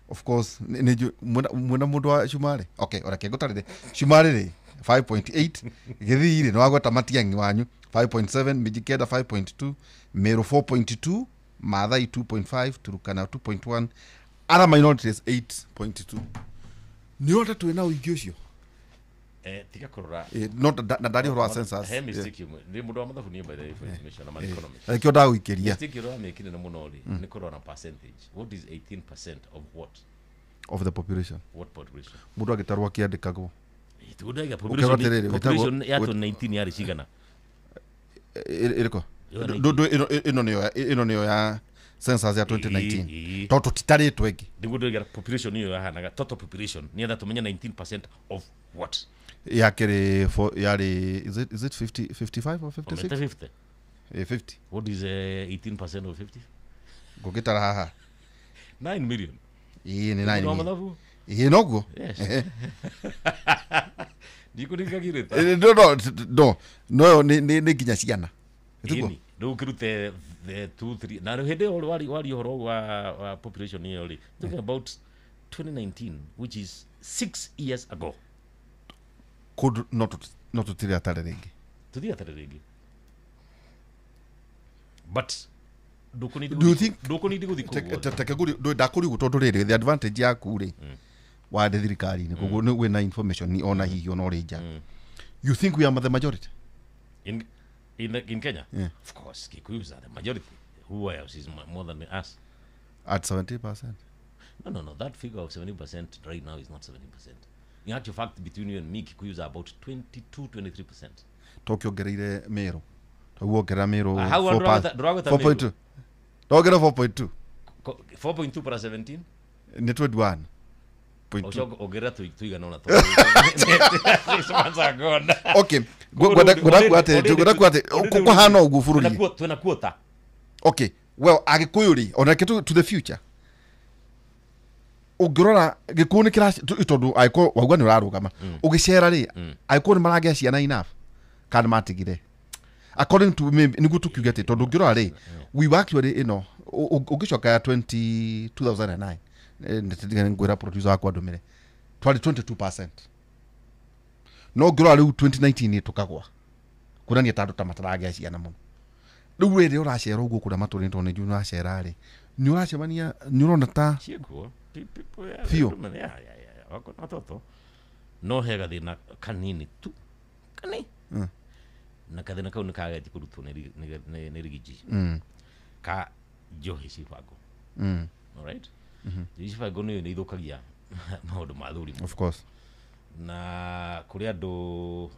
Of course nĩ mwena mũndũ wa Cumarĩ. Okay, oreke ngũtarĩre Cumarĩ rĩ 5.8. Gĩthii rĩ nĩ wagweta Matiang'i wanyu 5.7, Mijikenda 5.2, Meru 4.2, Maathai 2.5, Turukana 2.1, other minorities 8.2. Nĩ ũrona twĩ na ũingĩ ũcio? Tiga kũrora No na ndaria ũhoro wa census. He mistake imwe nĩ mũndũ wa mathabu niĩ by the way for information na economist. Nĩkĩo ndagũikĩria. Mistake ĩrĩa ũramĩkire nĩ mũno rĩ nĩ kũrora na percentage. What is 18% of what? Of the population. What population? Mũndũ agĩtarwo akĩandĩkagwo. Tũndaiga population ya 2019 yarĩ cigana? Ĩrĩkũ? Ĩno nĩyo ya census ya 2019. Tondũ tũtitarĩtwo ĩngĩ. Nĩguo ndauga population ĩyo yahanaga total population nĩgetha tũmenye 19% of what? Yakĩrĩ yarĩ is it 50 55 or 56? 50. 50. What is 18% of 50? Ngũgĩtara haha. 9 million. Ĩĩ nĩ 9 million. Ĩĩ noguo. Yes. Ndikũringagirĩte. No nĩ nginya ciana. Ĩni rĩu ũkĩrute the 2 3 na hĩndĩ ĩyo wari ũhoro wa population ĩyo rĩ talking about 2019 which is 6 years ago. Kũndũ no tũtirĩ atarĩ rĩngĩ. Tũtirĩ atarĩ rĩngĩ. But do you think ndũkũnindi gũthiĩ ndakũrigwo tondũ rĩrĩ the advantage yaku rĩ warĩ thirikari-inĩ koguo wĩna information ona hihi ona ũrĩ nja. You think we are the majority? In Kenya? Yeah. Of course, Kikuyus are the majority. Who else is more than us? At 70%? No. That figure of 70% right now is not 70%. In actual fact, between you and me, Kikuyus are about 22, 23%. Tokyo ongereire Meru. Toguo ongerera Meru 4.2. Ndongerera 4.2. 4.2 plus 17? Nĩ 21. Ũcoke ongerera tũigana ũna Okay, ngwenda kuga atĩ kũhana ũguo bũrũri. Twĩna quota. Okay, well Agĩkũyũ rĩ ona to the future ũngĩrora gĩkũyũ nĩ kĩra tondũ angĩkorwo wauga nĩ ũrarũgama ũgĩcera rĩ angĩkorwo nĩ maragĩa ciana enough kana matigire according to me nĩguo tũkiuge atĩ tondũ ũngĩrora rĩ we were actually ĩno ũngĩcoka ya 2009 ngwĩra producer wakwa ndũmĩre twarĩ 22% no ngĩrora rĩu 2019 tũkagwa kuonania ta andũ ta mataragĩa ciana mũno. Rĩu rĩrĩ ũracera ũguo kũrĩa matũũra-inĩ tondũ nĩ njũĩ nĩũracera rĩ nĩ ũracemania nĩ ũrona ta ciĩkuo biũ watoto no he gathĩna kanini tu kani na kathĩna kau nĩ kagetie kũrutwo nĩ rigiji ka njohi cibango. All right? Njohi cibango nĩ nĩ ithũkagia maũndũ ma athuri. Of course. Na kũrĩ andũ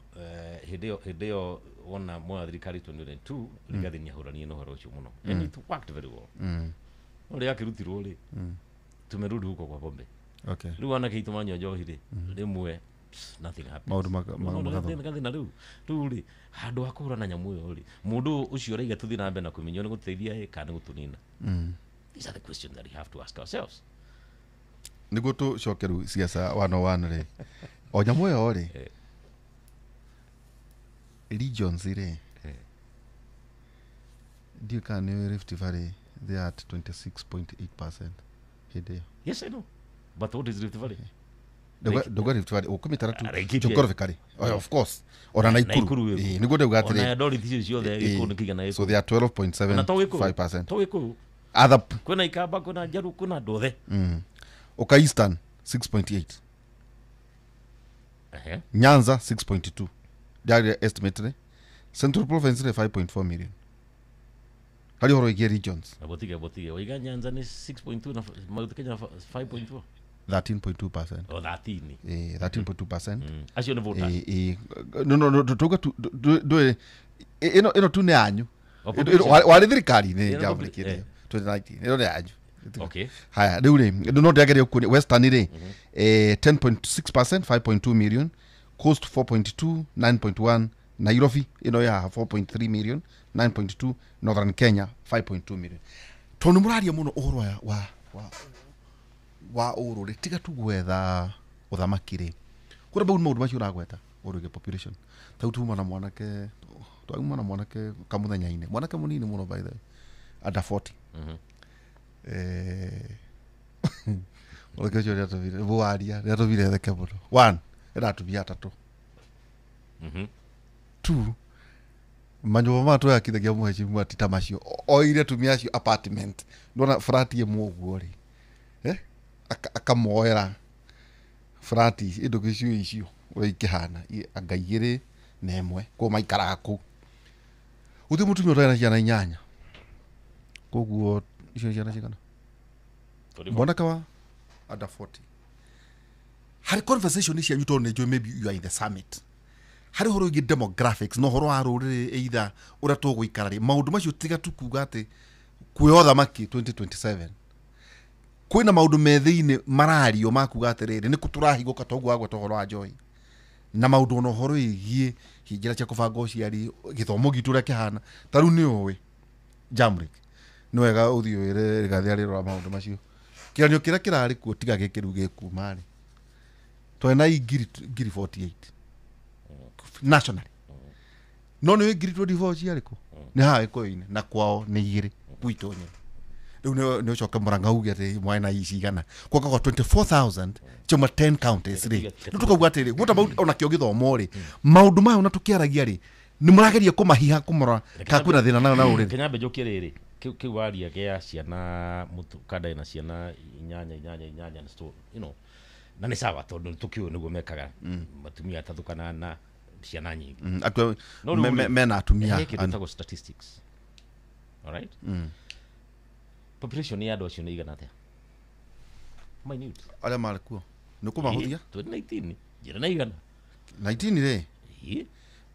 hĩndĩ ĩyo wona mwa thirikari 2022 Rigathi nĩahũranie na ũhoro ũcio mũno and it worked very well. No rĩrĩa akĩrutirwo rĩ tumerudi huko kwa pombe. Okay. Rĩu anake aitũ manyua njohi rĩ rĩmwe nothing happens. Maũndũ magathĩna rĩu rĩ handũ ha kũhũrana nyamũ ĩyo rĩ mũndũ ũcio ũraiga tũthiĩ na mbere na kũmĩnyua nĩ gũtũteithia ĩ kana nĩ gũtũnina. These are the questions that we have to ask ourselves. Nĩguo tũcoke rĩu siasa 101 rĩ o nyamũ ĩyo rĩ regions rĩ ndiũĩ kana nĩ Rift Valley they are at 26.8% hĩndĩ ĩyo. Yes, I know. But what is Rift Valley? Ndauga Rift Valley ũkũmĩtara tu geographically. Oh, of course. Ona Naikuru. Nĩguo ndauga atĩrĩ. Ona Eldoret icio ciothe gĩkũyũ nĩ kĩigana. So they are 12.75%. To gĩkũyũ. Other kwĩna Ikamba, kwĩna Njaruũ, kwĩna andũ othe. Oka Eastern 6.8. Nyanza 6.2. They estimate Central Province 5.4 million. Harĩ ũhoro wĩgiĩ regions. Botige waiga Nyanza nĩ 6.2 na Mount Kenya 5.4. 13.2%. Oh, 13. 13.2%. Acio nĩ voters. No tuga tu ndũĩ ĩno tu nĩ yanyu. Warĩ thirikari-inĩ njamũrĩkire 2019. Ĩno nĩ yanyu. Okay. Haya, rĩu rĩ no ndĩageria kuonia Western rĩ 10.6%, 5.2 million, Coast 4.2, 9.1, Nairobi ĩno ya 4.3 million, 9.2, Northern Kenya 5.2 million. Tondũ mũraria mũno ũhoro wa ũrũrĩ tiga tu gwetha ũthamaki rĩ kũrĩa bau maũndũ macio ũragweta ũrũge population tau tuma na mwanake twauma na mwanake kamuthenya-inĩ mwanake mũnini mũno by the way under 40. Mwanake ũcio nĩatũmire mũwaria nĩatũmire theke mũno. One, ena atumia atatũ. Two, manyũmba maya twayakithagia mũhecimu ti ta macio oire atumia acio apartment ndona frat ĩmwe ũguo rĩ akamoera frat indo icio icio ũrĩa ikĩhana anga igĩrĩ na ĩmwe koguo maikaraga kũu gũtirĩ mũtumia ũtarĩ na ciana inyanya koguo icio ciana cigana mwanake wa under 40 harĩ conversation cianyu tondũ nĩ njũĩ maybe you are in the summit harĩ ũhoro wĩgiĩ demographics na ũhoro wa rũrĩrĩ either ũrĩa tũgũikara rĩ maũndũ macio tiga tu kuga atĩ kwĩ ũthamaki 2027 kwĩna maũndũ me thĩinĩ marario ma kuga atĩrĩrĩ nĩ kũ tũrahingũka toguo wagweta ũhoro wa njohi na maũndũ ona ũhoro wĩgiĩ njĩra cia kũbanga ũciari gĩthomo gitũ ũrĩa kĩhana ta rĩu nĩ ũĩ Jamrick nĩ wega ũthiĩ wĩre Rigathĩ arĩrora maũndũ macio kĩgeranio kĩrĩa kĩrarĩ kuo tiga gĩkĩ rĩu gĩkuma rĩ twarĩ na ngiri 48 nationally no nĩ ngiri 24 ciarĩ kũ nĩ haha Gĩkũyũ-inĩ na kwao nĩ igĩrĩ gwitũ nyene rĩu nĩ ũcoke Mũrang'a uge atĩ mwarĩ na cigana gwoka kwa 24,000 ciauma 10 counties rĩ rĩu tũkauga atĩrĩ what about ona kĩo gĩthomo rĩ maũndũ maya ona tũkĩaragia rĩ nĩ mũrageria kũmahiha kũmorora kana kwĩna thĩna na rũrĩrĩ Kenya njokie rĩrĩ kĩu waria gĩa ciana mũtu kanda ĩna ciana inyanya inyanya inyanya and so you know na nĩ sawa tondũ tũkĩũĩ nĩguo mekaga matumia atatũ kana na ciana nyingĩ mena atumia kĩndũ gĩtagwo statistics. All right? Population ya andũ acio nĩ igana atĩa? Minute. Arĩa marĩ kuo nĩ kũmahũthia 2019 njĩra na igana 19 rĩ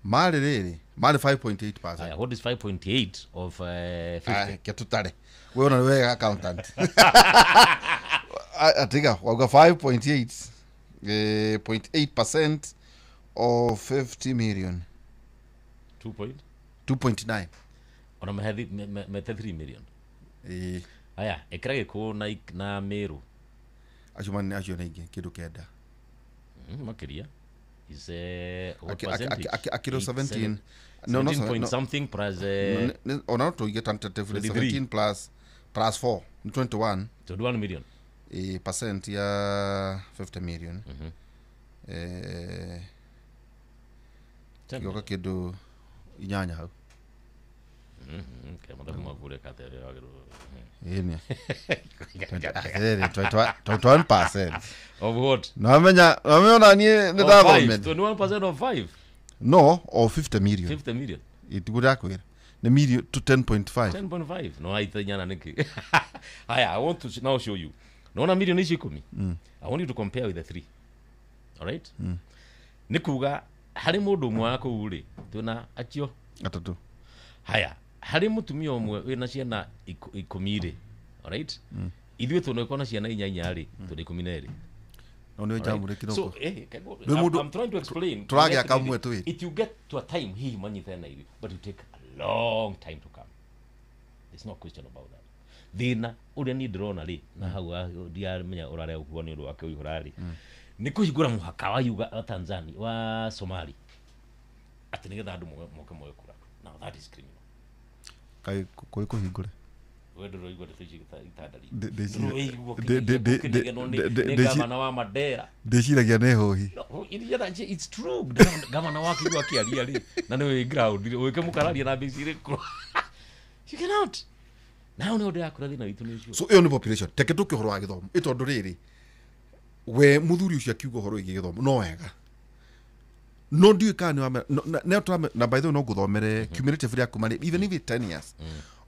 marĩ rĩrĩ marĩ 5.8%. What is 5.8 of 50? Ke tutare we ona wega accountant atiga wauga 5.8 0.8% of 50 million 2.9 ona mehethi mete 3 million. Aya ĩkĩra Gĩkũyũ na Meru acio manene acio nĩ aingĩ kĩndũ kenda makĩria is what percentage akiro 17 no point something plus ona tũige tentatively 17 plus 4 21 21 million percent ya 50 million. Gĩoka kĩndũ inyanya hau. Okay, mathabu maku ũreka atĩa ũrĩa wagĩrĩirwo. Ĩni. 21% of what? Namenya namenya niĩ nĩ ndathomete. 21% of 5. No, of 50 million. 50 million. Itiguo ndakwĩra. Nĩ million to 10.5. 10.5. No aitanyana nĩkĩ? Haya, I want to now show you. Naona milioni ici 10. I want you to compare with the 3. All right? Nĩ kuga harĩ mũndũ ũmwe wa kũu rĩ, twĩna acio atatũ. Haya, harĩ mũtumia ũmwe wĩna ciana 10 rĩ. All right? Ithuĩ tũnagĩkorwo na ciana inya rĩ, tũrĩ 12. No nĩ njamũre kĩroko. So, I'm trying to explain. Tũragĩa kamwe twĩrĩ. It you get to a time hihi manyitane na ithuĩ, but you take a long time to come. There's no question about that. Thĩna ũrĩa niĩ ndĩrona rĩ, na hau ndiramenya ũrarĩa gũkua nĩ ũndũ wake ũihũra rĩ, nĩ kũhingũra mũhaka wa Uganda, Tanzania, wa Somali atĩ nĩgetha andũ moke moe kura. Now that is criminal. Kaĩ kũrĩ kũhingũre? We ndũraigua ndeto ici itandari. Ndĩ- Ndũraigua ndĩ- kĩnegeno ndĩ- nĩ gavana wa Mandera. Ndĩciragia nĩ hũhi. No, it's true. Gavana wa Kigwa akĩaria rĩ, na nĩ wĩ ground rĩ, ũgĩke mũkararia na mbeca irĩkũ? You cannot. Na hau nĩho ndĩrakũra thĩna witũ nĩ ũcio. So ĩyo nĩ population. Teke tũke ũhoro wa gĩthomo, ĩ tondũ rĩrĩ, we mũthuri ũcio akiuga ũhoro wĩgiĩ gĩthomo no wega, no ndiũĩ kana nĩ wame na by the way no ngũthomere cumulative rĩa kuma rĩ, even if it's 10 years,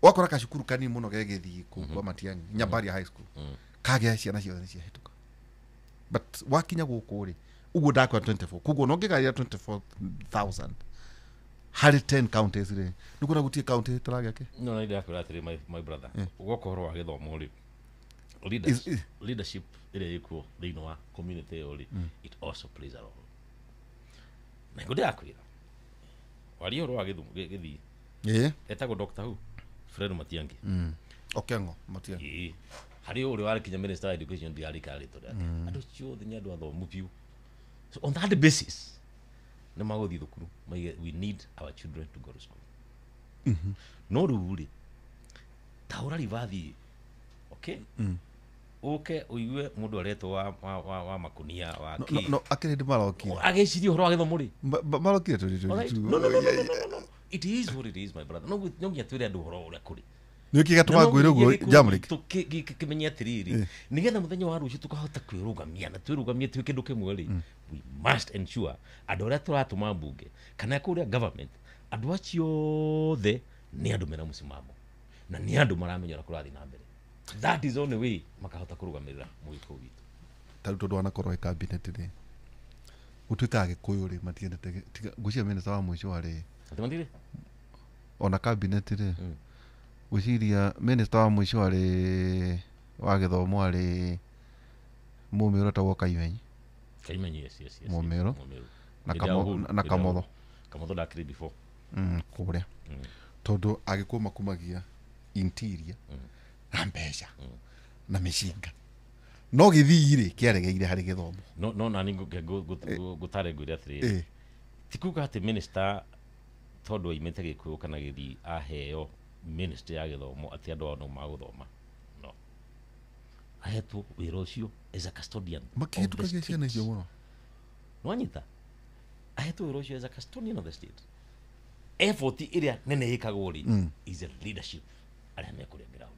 ũgakora kacukuru kanini mũno gegĩthiĩ kũu kwa Matiang'i, Nyambaria High School, kagĩa ciana ciothe nĩ ciahĩtũka, but wakinya gũkũ rĩ, ũguo ndakwĩra 24, koguo no ngĩgarĩra 24,000 harĩ 10 counties rĩ, nĩ kuona gũtirĩ county tũragĩa kĩ. No na ndĩrakwĩra atĩrĩ, my brother, gwoka ũhoro wa gĩthomo rĩ, leadership ĩrĩa ĩkuo thĩinĩ wa community ĩyo rĩ, it also plays a role. Na nĩguo ndĩrakwĩra waria ũhoro wa gĩthii, etagwo Dr. Who, Fred Matiang'i. Okengo Matiang'i. Ĩĩ, harĩ ũrĩa warĩ kinya minister wa education, ndirarikana rĩtwa rĩake. Andũ acio othe nĩ andũ athomu biũ, so on that basis nĩ magũthiĩ thukuru maige we need our children to go to school. No rĩu rĩ, ta ũra ribathi, okay, ũke ũigue mũndũ aretwo wa makunia wa No, kĩ, no, akĩrĩ ndĩ marokire. Agĩciria ũhoro wa gĩthomo rĩ. Marokire All right? 2022. No, no, no, no, no, no, no. It is what it is, my brother. No nginya twĩre andũ ũhoro ũrĩa kũrĩ. Nĩ kĩ gatũma ngwĩre ũguo, Jamrick? Kĩmenye atĩrĩrĩ, nĩgetha mũthenya wa rũciũ tũkahota kwĩrũgamia na twĩrũgamie twĩ kĩndũ kĩmwe rĩ, we must ensure andũ arĩa tũratũma mbunge kana kũrĩa government, andũ acio othe nĩ andũ mena mũsimamo na nĩ andũ maramenya ũrĩa kũrathiĩ na mbere. That is the only way makahota kũrũgamĩrĩra mũgĩkũyũ witũ. Ta rĩu tondũ wanakorwo wĩ cabinet rĩ, gũtuĩkaga Gĩkũyũ rĩ matiendete ngwĩciria minister wa mũico warĩ Atĩ matirĩ? Ona cabinet rĩ, ngwĩciria minister wa mũico warĩ wa gĩthomo arĩ Mũmĩrũ, etagwo Kaimenyi. Kaimenyi, yes. Mũmĩrũ. Mũmĩrũ. Na Hĩndĩ ya Uhuru, na hĩndĩ ya Kamotho. Uhuru. Kamotho ndakĩrĩ before. Kũrĩa tondũ Agĩkũyũ makumagia interior na mbeca na mĩcinga, no gĩthii rĩ kĩaregeire harĩ gĩthomo. No nani ngũtare ngwĩre atĩrĩrĩ, ti kuga atĩ minister tondũ aimĩte Gĩkũyũ kana Gĩthii aheo ministry ya gĩthomo atĩ andũ ao no magũthoma. No ahetwo wĩra ũcio as a custodian of the Makĩhĩtũkagia ciana icio state. mũno. Nwanyita, ahetwo wĩra ũcio as a custodian of the state. Effort ĩrĩa nene ĩkagwo rĩ is a leadership, arĩa mekũrĩa ground,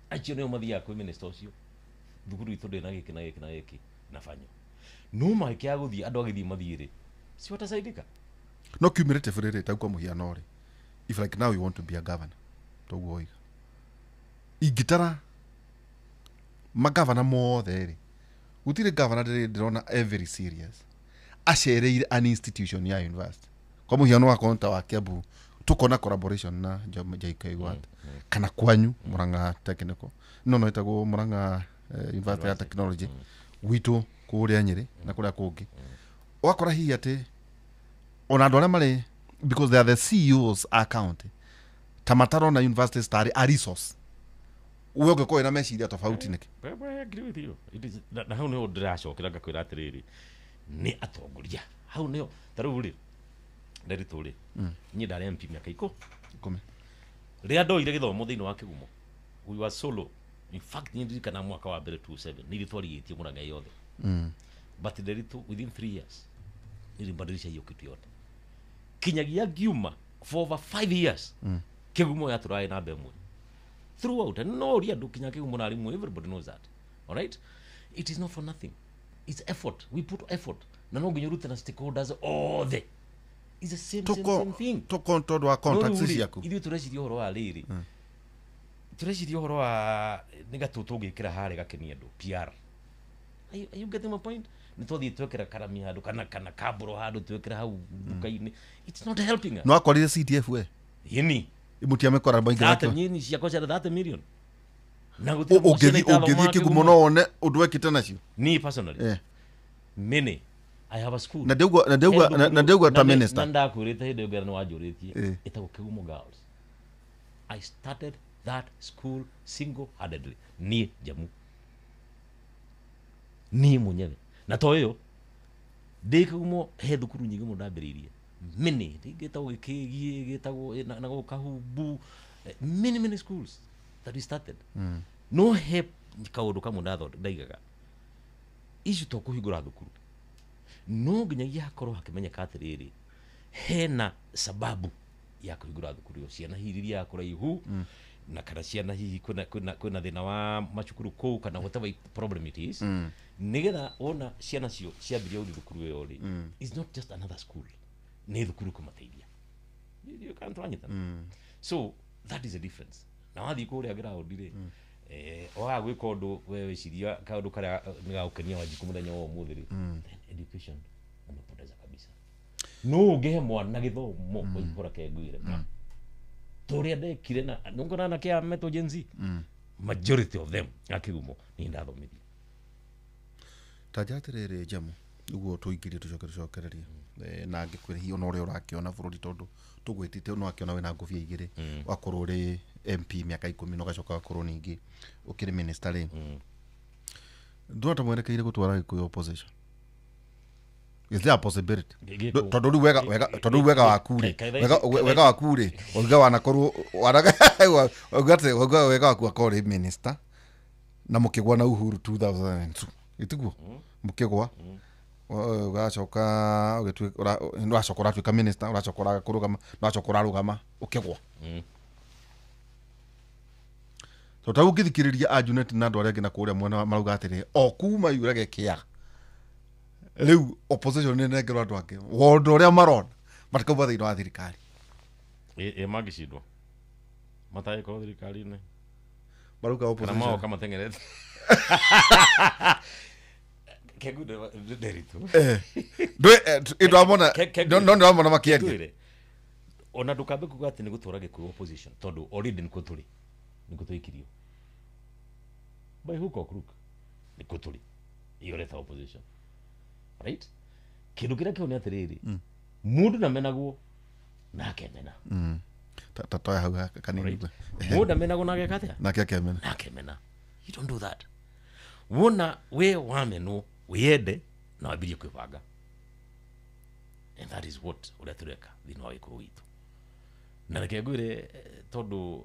acio nĩo mathiaga kwĩ minister ũcio, thukuru itũ ndĩ na gĩkĩ na gĩkĩ na gĩkĩ na banyo, no mangĩaga gũthiĩ andũ agĩthiĩ mathiĩ rĩ, si watasaidika? No cumulative rĩrĩ, ta kwa mũhiano rĩ, if like now you want to be a governor, toguo oiga, ingĩtara magavana mothe rĩ, gũtirĩ gavana ndĩrona every serious acereire an institution ya university. Kwa mũhiano wakorwo ta wa Kiambu, tukona collaboration na JKUAT, kana kwanyu Murang'a Technical, no ĩtagwo Murang'a University ya Technology gwitũ kũrĩa Nyĩrĩ na kũrĩa kũngĩ, ũgakora hihi atĩ ona andũ arĩa marĩ, because they are the CEOs a county, ta matarona universities tarĩ a resource, we ũngĩkorwo wĩna meciria tofauti nĩkĩ? I agree with you. It is, na hau niho ndĩracokera ngakwĩra atĩrĩrĩ, nĩ atongoria hau nĩho. Ta rĩu rĩ, Nderitu rĩ, niĩ ndarĩ MP mĩaka 10. Rĩrĩa ndoire gĩthomo thĩinĩ wa Kĩgumo, we were solo. In fact, niĩ ndirikana mwaka wa mbere 27 nĩ ithuĩ twarigĩtie Mũrang'a yothe, but Nderitu, within 3 years nilimbadilisha hiyo kitu yote kinyagia ngiuma. For over 5 years Kĩgumo yatũraĩ namba ĩmwe throughout, and no ũria andũ kinya Kĩgumo na arimũ, everybody knows that. All right, it is not for nothing, it's effort. We put effort, na no nginya ũrute na stakeholders othe. It's the same thing. Toko tondũ wa contacts No rĩu rĩ, ciaku. Ithuĩ tũreciria ũhoro wa rĩrĩ, tũreciria ũhoro wa nĩ gatũ tũngĩkĩra harĩa gakenie andũ, PR. Are you getting my point? Nĩ twathiĩ twekĩra karami handũ kana kambũro handũ, twekĩra hau nduka-inĩ, it's not helping us. No akorire CDF we Yĩni. Mũtiamĩkora maingĩ. 30 nyini ciakwa cia 30 million na gũtirĩ ciana Ũngĩthiĩ itathomaga. ũngĩthiĩ Kĩgumo no wone ũndũ wekĩte nacio. Ni personally, many, I have a school. Na ndĩaugua na ndĩaugua na ndĩaugua ta minister. Na ndakwĩrĩte hĩndĩ ĩyo nĩ wanjũrĩtie. Ĩtagwo Kĩgumo Girls. I started that school single handedly, niĩ Njamu, niĩ mwenyewe. Na to ĩyo, ndĩ Kĩgumo he thukuru nyingĩ mũno ndambĩrĩirie, many, gĩtagwo Gĩkĩgiĩ, gĩtagwo na gũkũ Kahumbu, many, many schools. that we started. No he kaũndũ kamwe ndaigaga icio to kũhingũra thukuru no nginyagia hakorwo hakĩmenyeka atĩrĩrĩ hena sababu ya kũhingũra thukuru ĩyo, ciana hihi iria kũraihu na kana ciana hihi kwĩna thĩna wa macukuru kũu kana whatever problem it is, nĩgetha wona ciana cio ciambirie gũthiĩ thukuru ĩyo rĩ, is not just another school, nĩ thukuru kũmateithia. You can't run it. So that is a difference. Na wathiĩ kũrĩa ground rĩ, waga gwĩka ũndũ we wĩciria kaũndũ karĩa nĩ gagũkenia Wanjikũ mũthenya wa ũmũthĩ rĩ, then education umepoteza kabisa. No ũngĩhe mwana gĩthomo waihũra kengwĩre ma tũrĩa ndekire na nĩngona anake aya metwo Gen Z, majority of them a kĩgumo niĩ ndathomithia. Ta njĩra atĩrĩrĩ Jamu, nĩguo tũingĩrie tũcoke tũcokererie na ngĩkwĩra hihi ona ũrĩa ũrakĩona bũrũri tondũ tũgwĩtĩte no akĩona wĩna ngũbia igĩrĩ, wakorwo ũrĩ MP mĩaka 10 na ũgacoka wakorwo ningĩ ũkĩrĩ minister rĩ, ndũrona ta mwerekeire gũtwara Gĩkũyũ opposition? Is there a possibility? Tondũ rĩu wega tondũ rĩu wega waku rĩ, wega waku rĩ, wauga wanakorwo wauga wega waku akorwo rĩ minister na mũkĩgwa na Uhuru 2002 ĩtiguo mũkĩgwa, ũgacoka ũgĩtuĩka ũracoka ũratuĩka minister, ũracoka ũrarũgama, ũracoka ũrarũgama ũkĩgwa. So ta ũngĩthikĩrĩria a Junet na andũ arĩa angĩ na kũrĩa mwena marauga atĩrĩ o kuma yurage kĩaga rĩu opposition nĩ nengerwo andũ angĩ wondo ũrĩa marona matikauma thĩinĩ wa thirikari. Ĩ mangĩcindwo matagĩkorwo thirikari-inĩ marauga opposition kana magoka mateng'erete Kengu nderitu ndwamona no ndwamona makĩaria ona ndũkambe kuga atĩ nĩ gũtwara Gĩkũyũ opposition tondũ already nĩkuo tũrĩ, nĩkuo tũikirio by hook or crook, nĩkuo tũrĩ iyo ũreta opposition, right? Kĩndũ kĩrĩa kĩo nĩ atĩrĩrĩ, mũndũ ndamenagwo na akemena. Tatoya hau kanini. Mũndũ ndamenagwo na ageka atĩa? Nake akemena. Na akemena. You don't do that. Wona we wamenwo wiyende na wambirie kwĩbanga, and that is what ũrĩa tũreka thĩinĩ wa Gĩkũyũ gitũ. Na reke ngwĩre tondũ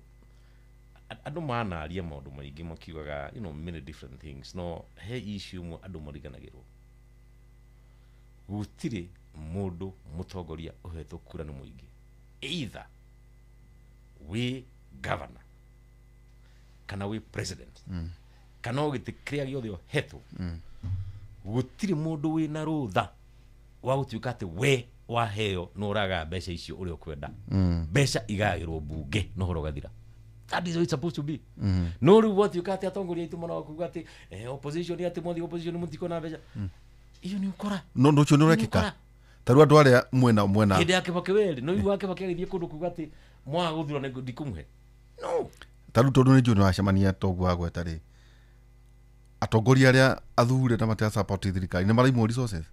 andũ manaria maũndũ maingĩ makiugaga, you know, many different things, no he issue imwe andũ mariganagĩrwo. Gũtirĩ mũndũ mũtongoria ũhetwo kura nĩ mũingĩ, either wĩ governor kana wĩ president kana o gĩtĩ kĩrĩa gĩothe ũhetwo, gũtirĩ mũndũ wĩna rũtha wa gũtuĩka atĩ we waheo no ũragaya mbeca icio ũrĩa ũkwenda. Mbeca igayagĩrwo mbunge na ũhoro ũgathira. That is how it's supposed to be. No rĩu gwatuĩka atĩ atongoria aitũ manoga kuga atĩ opposition atĩ mwathiĩ opposition mũtikona mbeca, iyo nĩ ũkora. No ũndũ ũcio nĩ ũrekĩka ta rĩu andũ arĩa mwena hĩndĩ ya Kibaki werĩ no igua Kibaki agĩthiĩ kũndũ kuga atĩ mwaga gũthura ndikũmũhe. No ta rĩu tondũ nĩ njũĩ nĩ wacemania toguo wagweta rĩ, atongoria arĩa athure na matia support thirikari nĩ maraimwo resources.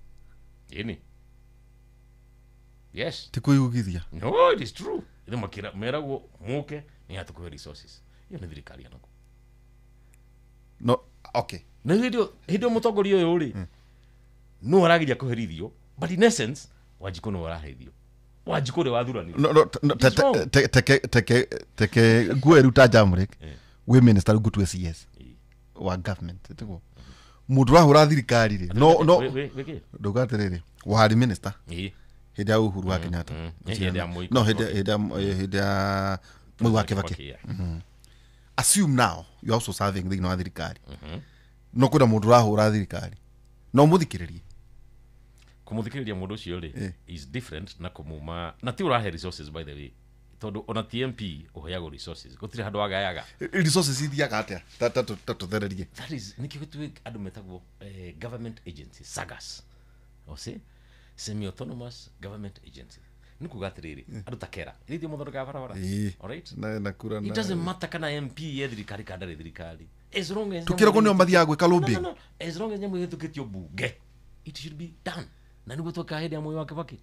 Ĩni. Yes. Ti kwĩyugithia. No, it is true. Ithe makira meragwo mũke nĩ atũkũhe resources. Iyo nĩ thirikari yanako. No, okay. Na hĩndĩ ĩyo mũtongoria ũyũ rĩ, no arageria kũherithio, but in essence Wanjikũ no araherithio. Wanjikũ ũrĩa wathuranire. No, teke teke nguo ĩruta Jamrek wĩ minister rĩu ngũtue CS wa government ĩtiguo mũndũ ũrahũra thirikari rĩ, no no ndauga atĩrĩrĩ, warĩ minister hĩndĩ ya Uhuru wa Kenyatta, no hĩndĩ ya Mwai wa Kibaki. Assume now you are also serving thĩinĩ wa thirikari, no kwĩna mũndũ ũrahũra thirikari no mũthikĩrĩrie. Kũmũthikĩrĩria mũndũ ũcio rĩ is different na kũmuma na ti ũrahe resources, by the way, tondũ ona TMP ũheagwo resources, gũtirĩ handũ wagayaga resources ithiaga atĩa? Tatũthererie. That is nĩkĩo gĩtũĩ andũ metagwo government agency sagas, ose semi autonomous government agency. Nĩ kuga atĩrĩrĩ, andũ ta kera ithĩ mũthondekaga barabara, alright, na kura it doesn't matter kana MP ye thirikari kana ndarĩ thirikari, as long as tukĩragwo nĩo mathiaga gwĩka lobbying. No, as long as nyamũ ĩhĩtũkĩtio mbunge it should be done. Na nĩguo twekaga hĩndĩ ya Moi wa Kibaki.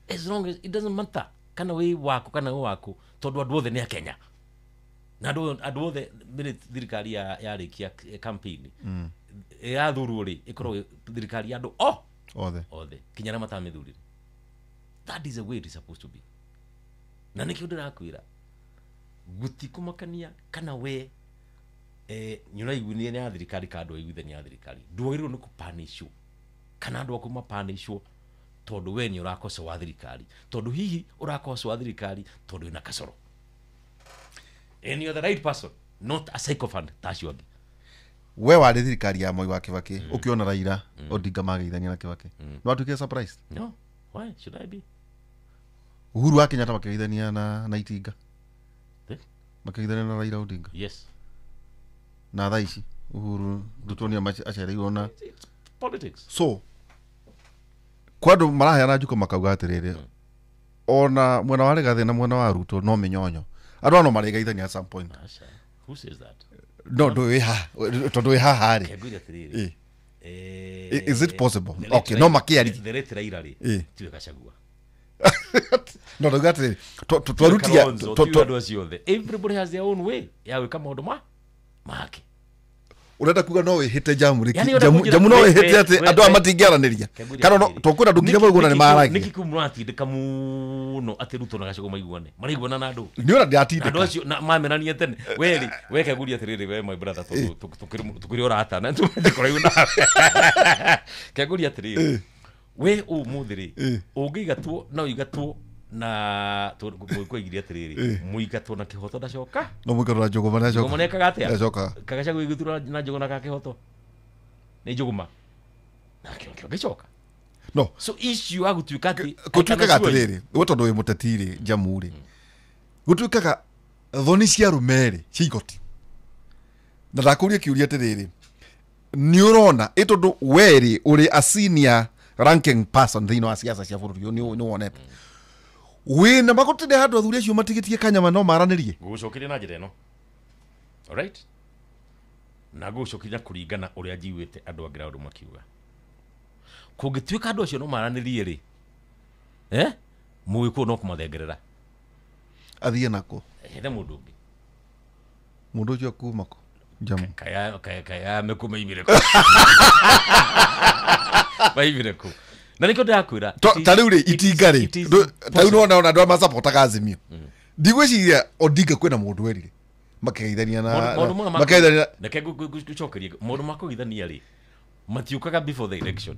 As long as it doesn't matter kana wĩ waku kana wĩ waku, tondũ andũ othe nĩ a Kenya na andũ othe minute thirikari yarĩkia campaign yathurwo rĩ, ĩkorwo thirikari ya andũ othe kinya arĩa matamĩthurire. That is the way it is supposed to be. Na nĩkĩo ndĩrakwĩra Gutikumakania kana we nyuraiguithania na thirikari ka andũ aiguithania na thirikari ndwagĩrĩirwo nĩ kũpanishwo kana andũ aku mapanishwo tondũ we nĩ ũrakocoa thirikari, tondũ hihi ũrakocoa thirikari tondũ ĩna kacoro. And you're the right person, not a sycophant ta acio angĩ. We warĩ thirikari ya Moi wa Kibaki, ũkĩona Raila Odinga mageithania na Kibaki, no watuĩkire surprised? No, why should I be? Uhuru wa Kenyatta makĩgeithania na Itinga, makĩgeithania na Raila Odinga. Yes. Na thaa ici Uhuru ndutuonia acereirwo na politics. So kwa andũ maraheana njuko makauga atĩrĩrĩ, ona mwena wa Rigathi na mwena wa Ruto no mĩnyonyo, andũ aya no marĩgeithania at some point. Aca, who says that? No, ndũĩ haha, tondũ wĩ haha rĩ. Ngwĩre atĩrĩrĩ, Is it possible? Okay, no makĩaria. The late Raila rĩ, tiwe Gachagua. No ndauga atĩrĩrĩ, twarutia andũ acio othe, everybody has their own way ya gwĩka maũndũ make. Urenda kuga no wĩhĩte jamu rĩ, jamu no wĩhĩte atĩ andũ aya matingĩaranĩria, kana tũkwĩra andũ nginya maiguana nĩ maaragia. Nĩkĩ kĩu mũratindĩka mũno atĩ Ruto na Gachagua maiguane? Maraiguana na andũ. Nĩ ũrĩa ndĩratindĩka. Andũ acio mamenanie tene. We rĩ, we Kegũria atĩrĩrĩ, we my brother, tondũ tũkĩrĩ ũrata na tũkũraihu nawe. Kegũria atĩrĩrĩ, we ũmũthĩ rĩ, ũngĩigatwo na ũigatwo na mũikũigire atĩrĩrĩ, mũigatwo na kĩhoto ndacoka. No mũigatwo na Njũgũma nĩacoka. Njũgũma nĩekaga atĩa? Nĩacokaga. Kagachagua ĩgĩturwo na Njũgũma ka kĩhoto. Nĩ Njũgũma. Na kĩo gĩcoka. No. So issue ya gũtuĩka atĩ gũtuĩkaga atĩrĩrĩ, we tondũ wĩ mũteti rĩ, Jamu rĩ, gũtuĩkaga thoni cia arũme rĩ cia igoti. Na ndakũria kĩũria atĩrĩrĩ, nĩ ũrona ĩ tondũ we rĩ ũrĩ a senior ranking person thĩinĩ wa siasa cia bũrũri ũyũ, nĩ wonete wĩna magũtinde handũ athuri acio matigĩtie kanyama no maranĩrie. Ngũgũcokeria na njĩra ĩno, alright, na ngũgũcokeria kũringana ũrĩa njiguĩte andũ angĩ raũndũ makiuga. Kũngĩtuĩka andũ acio no maranĩrie rĩ, mũgĩkũyũ no kũmathengerera. Athiĩ nako? Ethe mũndũ ũngĩ. Mũndũ ũcio akuma kũ? Jamu. Kaya mekũmaimire kũ? Maimire kũ? Na nĩkĩo ndĩrakwĩra ta rĩu rĩ, Itinga rĩ, ta rĩu nĩwona ona andũ arĩa macapotaga Azimio, ndigwĩciria Odinga kwĩna mũndũ werire makĩgeithania na makĩgeithania. Reke ngũcokerie, maũndũ ma kũgeithania rĩ matiũkaga before the election,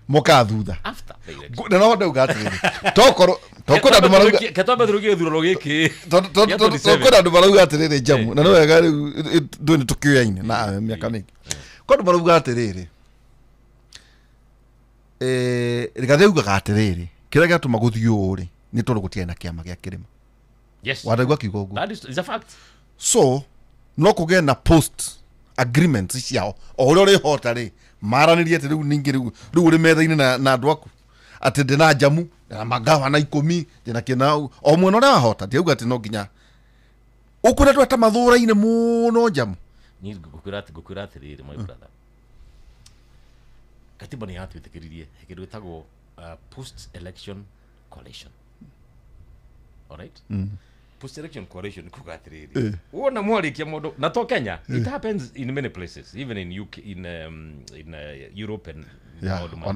mokaga thutha, after the election. Na no ndauga atĩrĩrĩ, tokorwo kwĩna andũ marauga, ketwambe tũrũgie gĩthurano gĩkĩ, kwĩna andũ marauga atĩrĩrĩ, Jamu, na nĩ wega rĩu ndũĩ nĩ tũkĩoyaine na mĩaka mĩingĩ, kwĩ andũ marauga atĩrĩrĩ, Rigathi augaga atĩrĩrĩ, kĩrĩa gĩatũma gũthiĩ ũũ rĩ nĩ tondũ gũtiarĩ na kĩama gĩa kĩrĩma. Yes. Wanaigua kiugo ũguo? That is a fact. So no kũgĩe na post agreements ciao o ũrĩa ũrĩhota rĩ, maranĩrie atĩ rĩu ningĩ rĩu ũrĩ metha-inĩ na andũ aku atĩ ndĩna Jamu, ndĩna magavana 10, ndĩna kĩna, o mwena ũrĩa wahota, ndiauga atĩ no nginya ũkwĩra andũ ata mathũraine mũno Jamu. Niĩ ngũkwĩra atĩrĩrĩ, my brother, katiba nĩ yatwĩtĩkĩririe kĩndũ gĩtagwo post election coalition. Alright? Post election coalition kuga atĩrĩrĩ, wona mwarĩkia mũndũ na to Kenya, it happens in many places, even in UK, in Europe and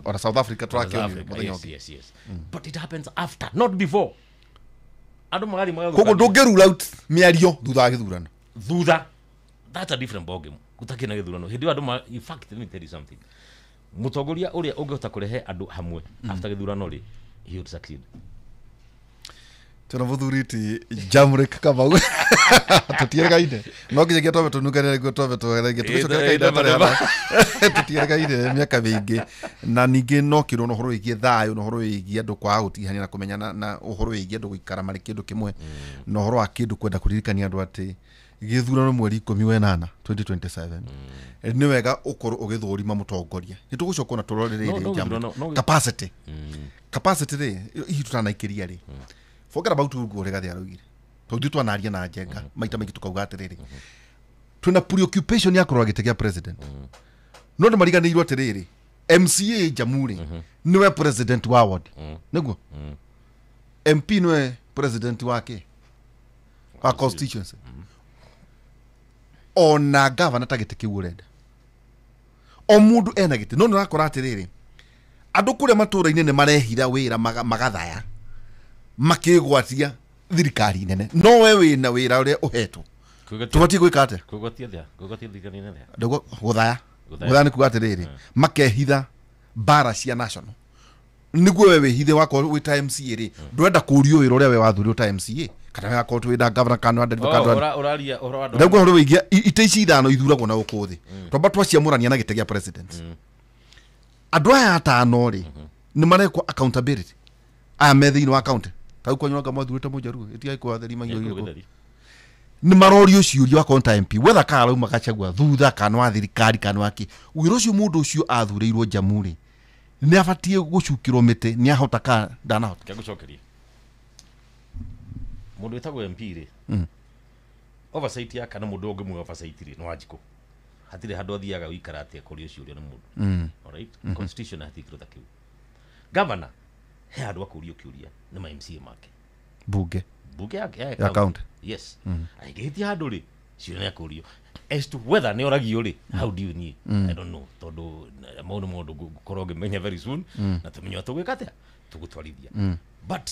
ona South Africa tũrakĩonire mũthenya ũngĩ. Yes, yes. But it happens after, not before. Andũ magathiĩ magathũkania. Koguo ndũngĩ rule out mĩario thutha wa gĩthurano. Thutha, that's a different ballgame. Gũtakĩrĩ na gĩthurano. Hĩndĩ ĩyo andũ in fact, let me tell you something. Mũtongoria ũrĩa ũngĩhota kũrehe andũ hamwe after gĩthurano rĩ, he would succeed. Tuna mũthuri ti Jamrick Kamau. Tũtiĩrĩgaine no nginyagia twambe tũnunganĩre nĩguo twambe tũgeregie tũgĩcokera kahinda hatarĩ haha. Tũtiĩrĩgaine mĩaka mĩingĩ, na ningĩ no kĩrwo na ũhoro wĩgiĩ thayũ, na ũhoro wĩgiĩ andũ kwaga gũtihania na kũmenyana, na ũhoro wĩgiĩ andũ gũikara marĩ kĩndũ kĩmwe, na ũhoro wa kĩndũ kwenda kũririkania andũ atĩ gĩthurano mweri 18 2027 nĩ wega ũkorwo ũgĩthũrima mũtongoria. Nĩ tũgũcoka na tũrore rĩrĩ Jamu capacity, capacity rĩ hihi tũtanaikĩria rĩ, forget about ũguo Rigathi araugire, tondũ ithuĩ twanaria na Njenga maita maingĩ tũkauga atĩrĩrĩ, twĩna preoccupation ya kũrora gĩtĩ kĩa president, no nĩ mariganĩirwo atĩrĩrĩ, MCA Jamu rĩ nĩwe president wa ward, nĩguo MP nĩwe president wake wa constituency, ona gavana ta gĩtĩ kĩu ũrenda, o mũndũ ena gĩtĩ. No nĩ ũrakora atĩrĩrĩ, andũ kũrĩa matũũra-inĩ nĩ marehira wĩra magathaya makĩgwatia Thirikari nene no we wina wira uria uhetwo tubatiĩ gwĩka atĩa kwĩgwatia thĩa kwĩgwatia thirikari nene gũthaya gũthaya nĩ kuga atĩrĩrĩ makehitha mbara cia national nĩguo we wĩhithe wakorwo wĩ ta MCA rĩ ndwenda kũrio wĩra ũrĩa we wathurirwo ta MCA kana we wakorwo wĩ na governor kana wa nderiba ũraria ũhoro wa ndauga ũhoro wĩgiĩ itĩ ici ithano ithuragwo na gũkũ thĩ twamba twaciamũrania na gĩtĩ gĩa president andũ aya atano rĩ nĩ marekwo accountability aya me thĩinĩ wa county tau kwanyu anga mwathurĩte mũjaruo ĩtigai kwatheri magio nĩ marorio ciũria wakorwo ta MP wetha kana arauma Gachagua thutha kana wa thirikari kana wa kĩ wĩra ũcio mũndũ ũcio athurĩirwo jamhuri nĩ abatiĩ gũcukĩrwo mĩtĩ nĩ ahota kana ndanahota kĩagũcokeria mũndũ wĩtagwo MP rĩ oversight ya kana mũndũ ũngĩ mwe oversight rĩ nĩ Wanjikũ hatirĩ handũ athiaga gũikara atĩ akũrio ciũria nĩ mũndũ alright constitution hatirĩ kĩndũ ta kĩu governor he handũ akũrio kĩũria nĩ ma MCA make bunge ya county yes angĩhĩtia handũ rĩ ciũria nĩ akũrio as to whether nĩ oragio rĩ how do you need I don't know tondũ mau nĩ maũndũ ngũkorwo ngĩmenya very soon na tũmenye tũgwĩka atĩa tũgũtwarithia but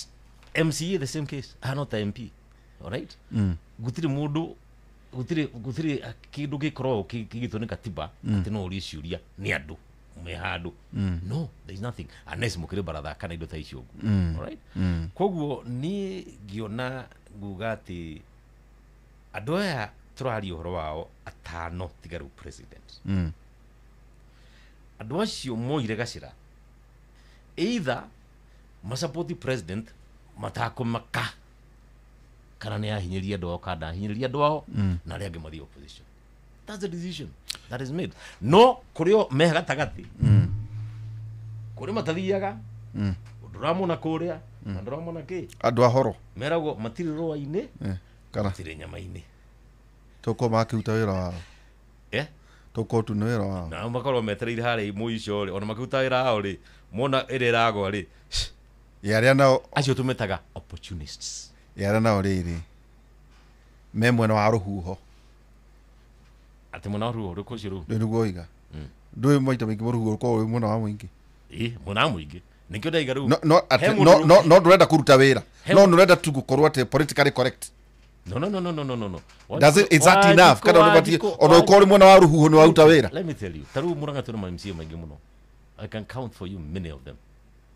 MCA the same case ahana ta MP alright gũtirĩ mũndũ gũtirĩ kĩndũ gĩkoragwo kĩgĩtwo nĩ katiba atĩ no ũrie ciũria nĩ andũ me handũ no there is nothing unless mũkĩrĩ baratha kana indo ta icio ũguo alright koguo niĩ ngĩona nguga atĩ andũ aya tũraria ũhoro wao atano tiga rĩu president andũ acio moire gacĩra either masapoti president matakũmaka kana nĩ ahinyĩria andũ ao kana ndahinyĩrĩria andũ ao na arĩa angĩ mathiĩ opposition that's the decision that is made no kũrĩ o me gatagatĩ kũrĩ matathiaga ndũramona kũrĩa na ndũramona kĩ andũ a horo meragwo matirĩ rũa-inĩ kana matirĩ nyama-inĩ tũkorwo makĩruta wĩra wao tũkorwo tu nĩ wĩra wao na makorwo metereire harĩa mũico rĩ ona makĩruta wĩra wao rĩ mona ĩrĩa ĩragwa rĩ arĩa nao acio tũmetaga opportunists arĩa nao rĩrĩ me mwena wa rũhuho atĩ mwena wa rũhuho rũkũ ũcio rũu rĩu nĩguo oiga ndũĩ maita maingĩ rũhuho rũkoragwo rwĩ mwena wa mũingĩ ĩ mwena wa mũingĩ nĩkĩo ndaiga rĩu no ndũrenda kũruta wĩra no nĩũrenda tu gũkorwo atĩ politically correct no does it is that enough kana ũbatiĩ ona ũkorwo ũrĩ mwena wa rũhuho nĩ waruta wĩra let me tell you ta rĩu Murang'a twĩna ma MCA maingĩ mũno I can count for you many of them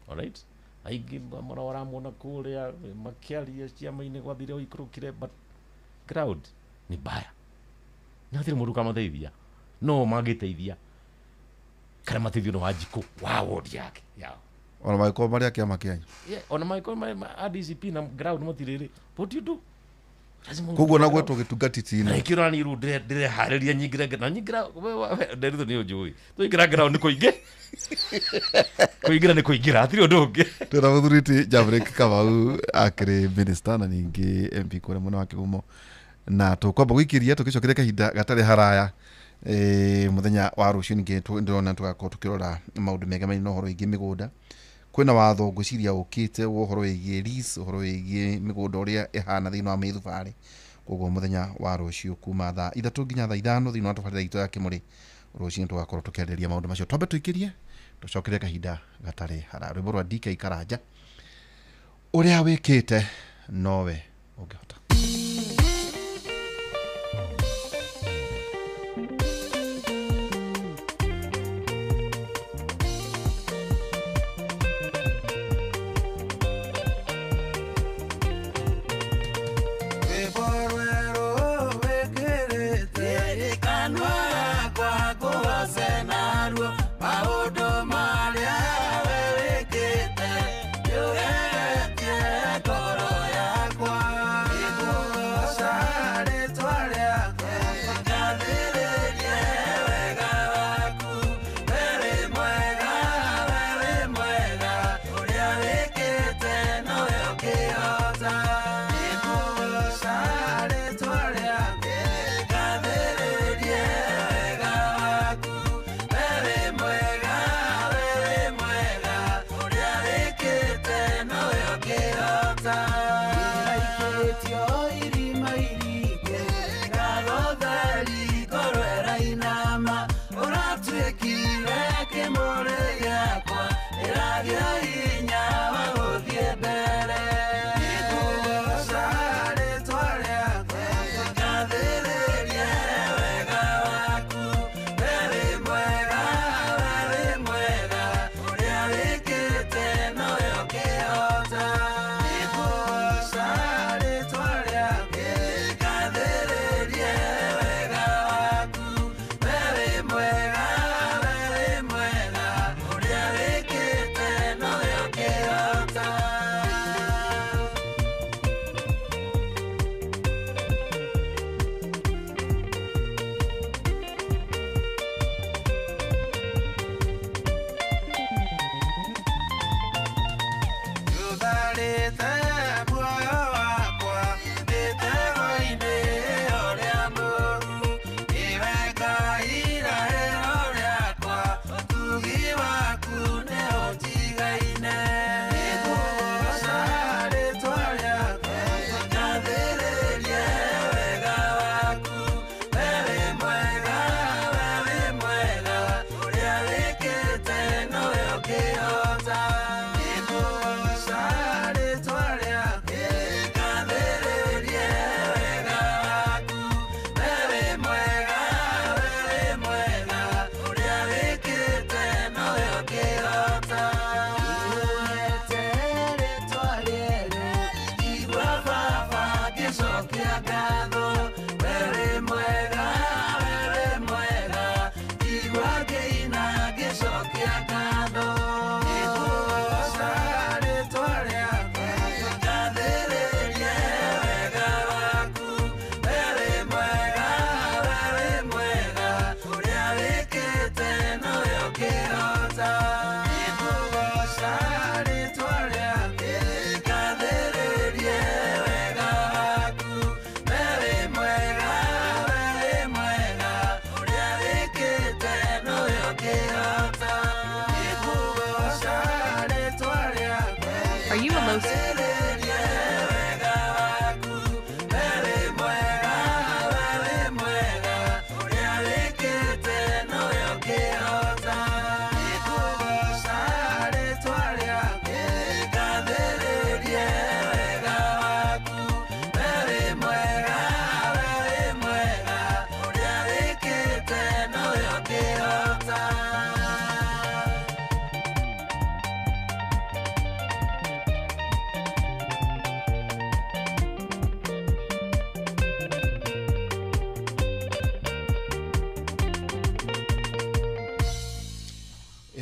all right aingĩ maramona kũrĩa makĩaria ciama-inĩ gwathire ũikũrũkire but crowd nĩ mbaya nĩ hatirĩ mũndũ ũkamateithia no mangĩteithia kana mateithio nĩ Wanjikũ wa ward yake yao ona mangĩkorwo marĩ a kĩama kĩanyu ona mangĩkorwo marĩ a DCP na ground matirĩ rĩ what do you do koguo na gwetwo gĩtungati tina na ikĩrora niĩ rĩu ndĩreharĩria nyingĩre na nyingĩra nderitũ nĩ ũnjũĩ twaingĩra ground nĩ kũingĩ kũingĩra nĩ kũingĩra hatirĩ ũndũ ũngĩ twĩna mũthuri ti Jamrick Kamau akĩrĩ minister na ningĩ MP kũrĩa mwena wa Kĩgumo na tũkwamba gũikĩria tũgĩcokeria kahinda gatarĩ haraya mũthenya wa rũciũ ningĩ ndĩrona tũgakorwo tũkĩrora maũndũ megemainie na ũhoro wĩgiĩ mĩgũnda kwĩna watho ngwĩciria ũkĩte wa ũhoro wĩgiĩ lease ũhoro wĩgiĩ mĩgũnda ũrĩa ĩhana thĩinĩ wa mĩthubarĩ koguo mũthenya wa rũciũ kuma thaa 3 nginya thaa 5 thĩinĩ wa tabarĩra itũ ya Kĩmũrĩ rũciũ tũgakorwo tũkĩarĩrĩria maũndũ macio twambe tũikĩrie tũcokerie kahinda gatarĩ haraya rwĩmbo rwa DK Karanja ũrĩa wĩkĩte nowe ũngĩhota. Yakwa.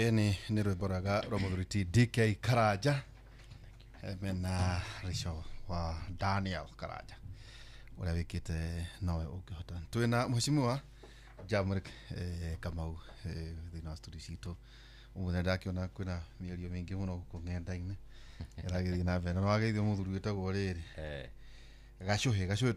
Ĩni nĩ rwĩmbo rwega rwa mũthuri ti DK Karanja mena Rico wa Daniel Karanja ũrĩa wĩkĩte nowe ũngĩhota. Twĩna mheshimiwa Jamrick Kamau thĩinĩ wa studio citũ ũmũthĩ. Ndakĩona kwĩna mĩario mĩingĩ mũno gũkũ ng'enda-inĩ ĩragĩthiĩ na mbere, na nĩwageithio mũthuri wĩtagwo rĩrĩ Gacũhĩ. Gacũhĩ.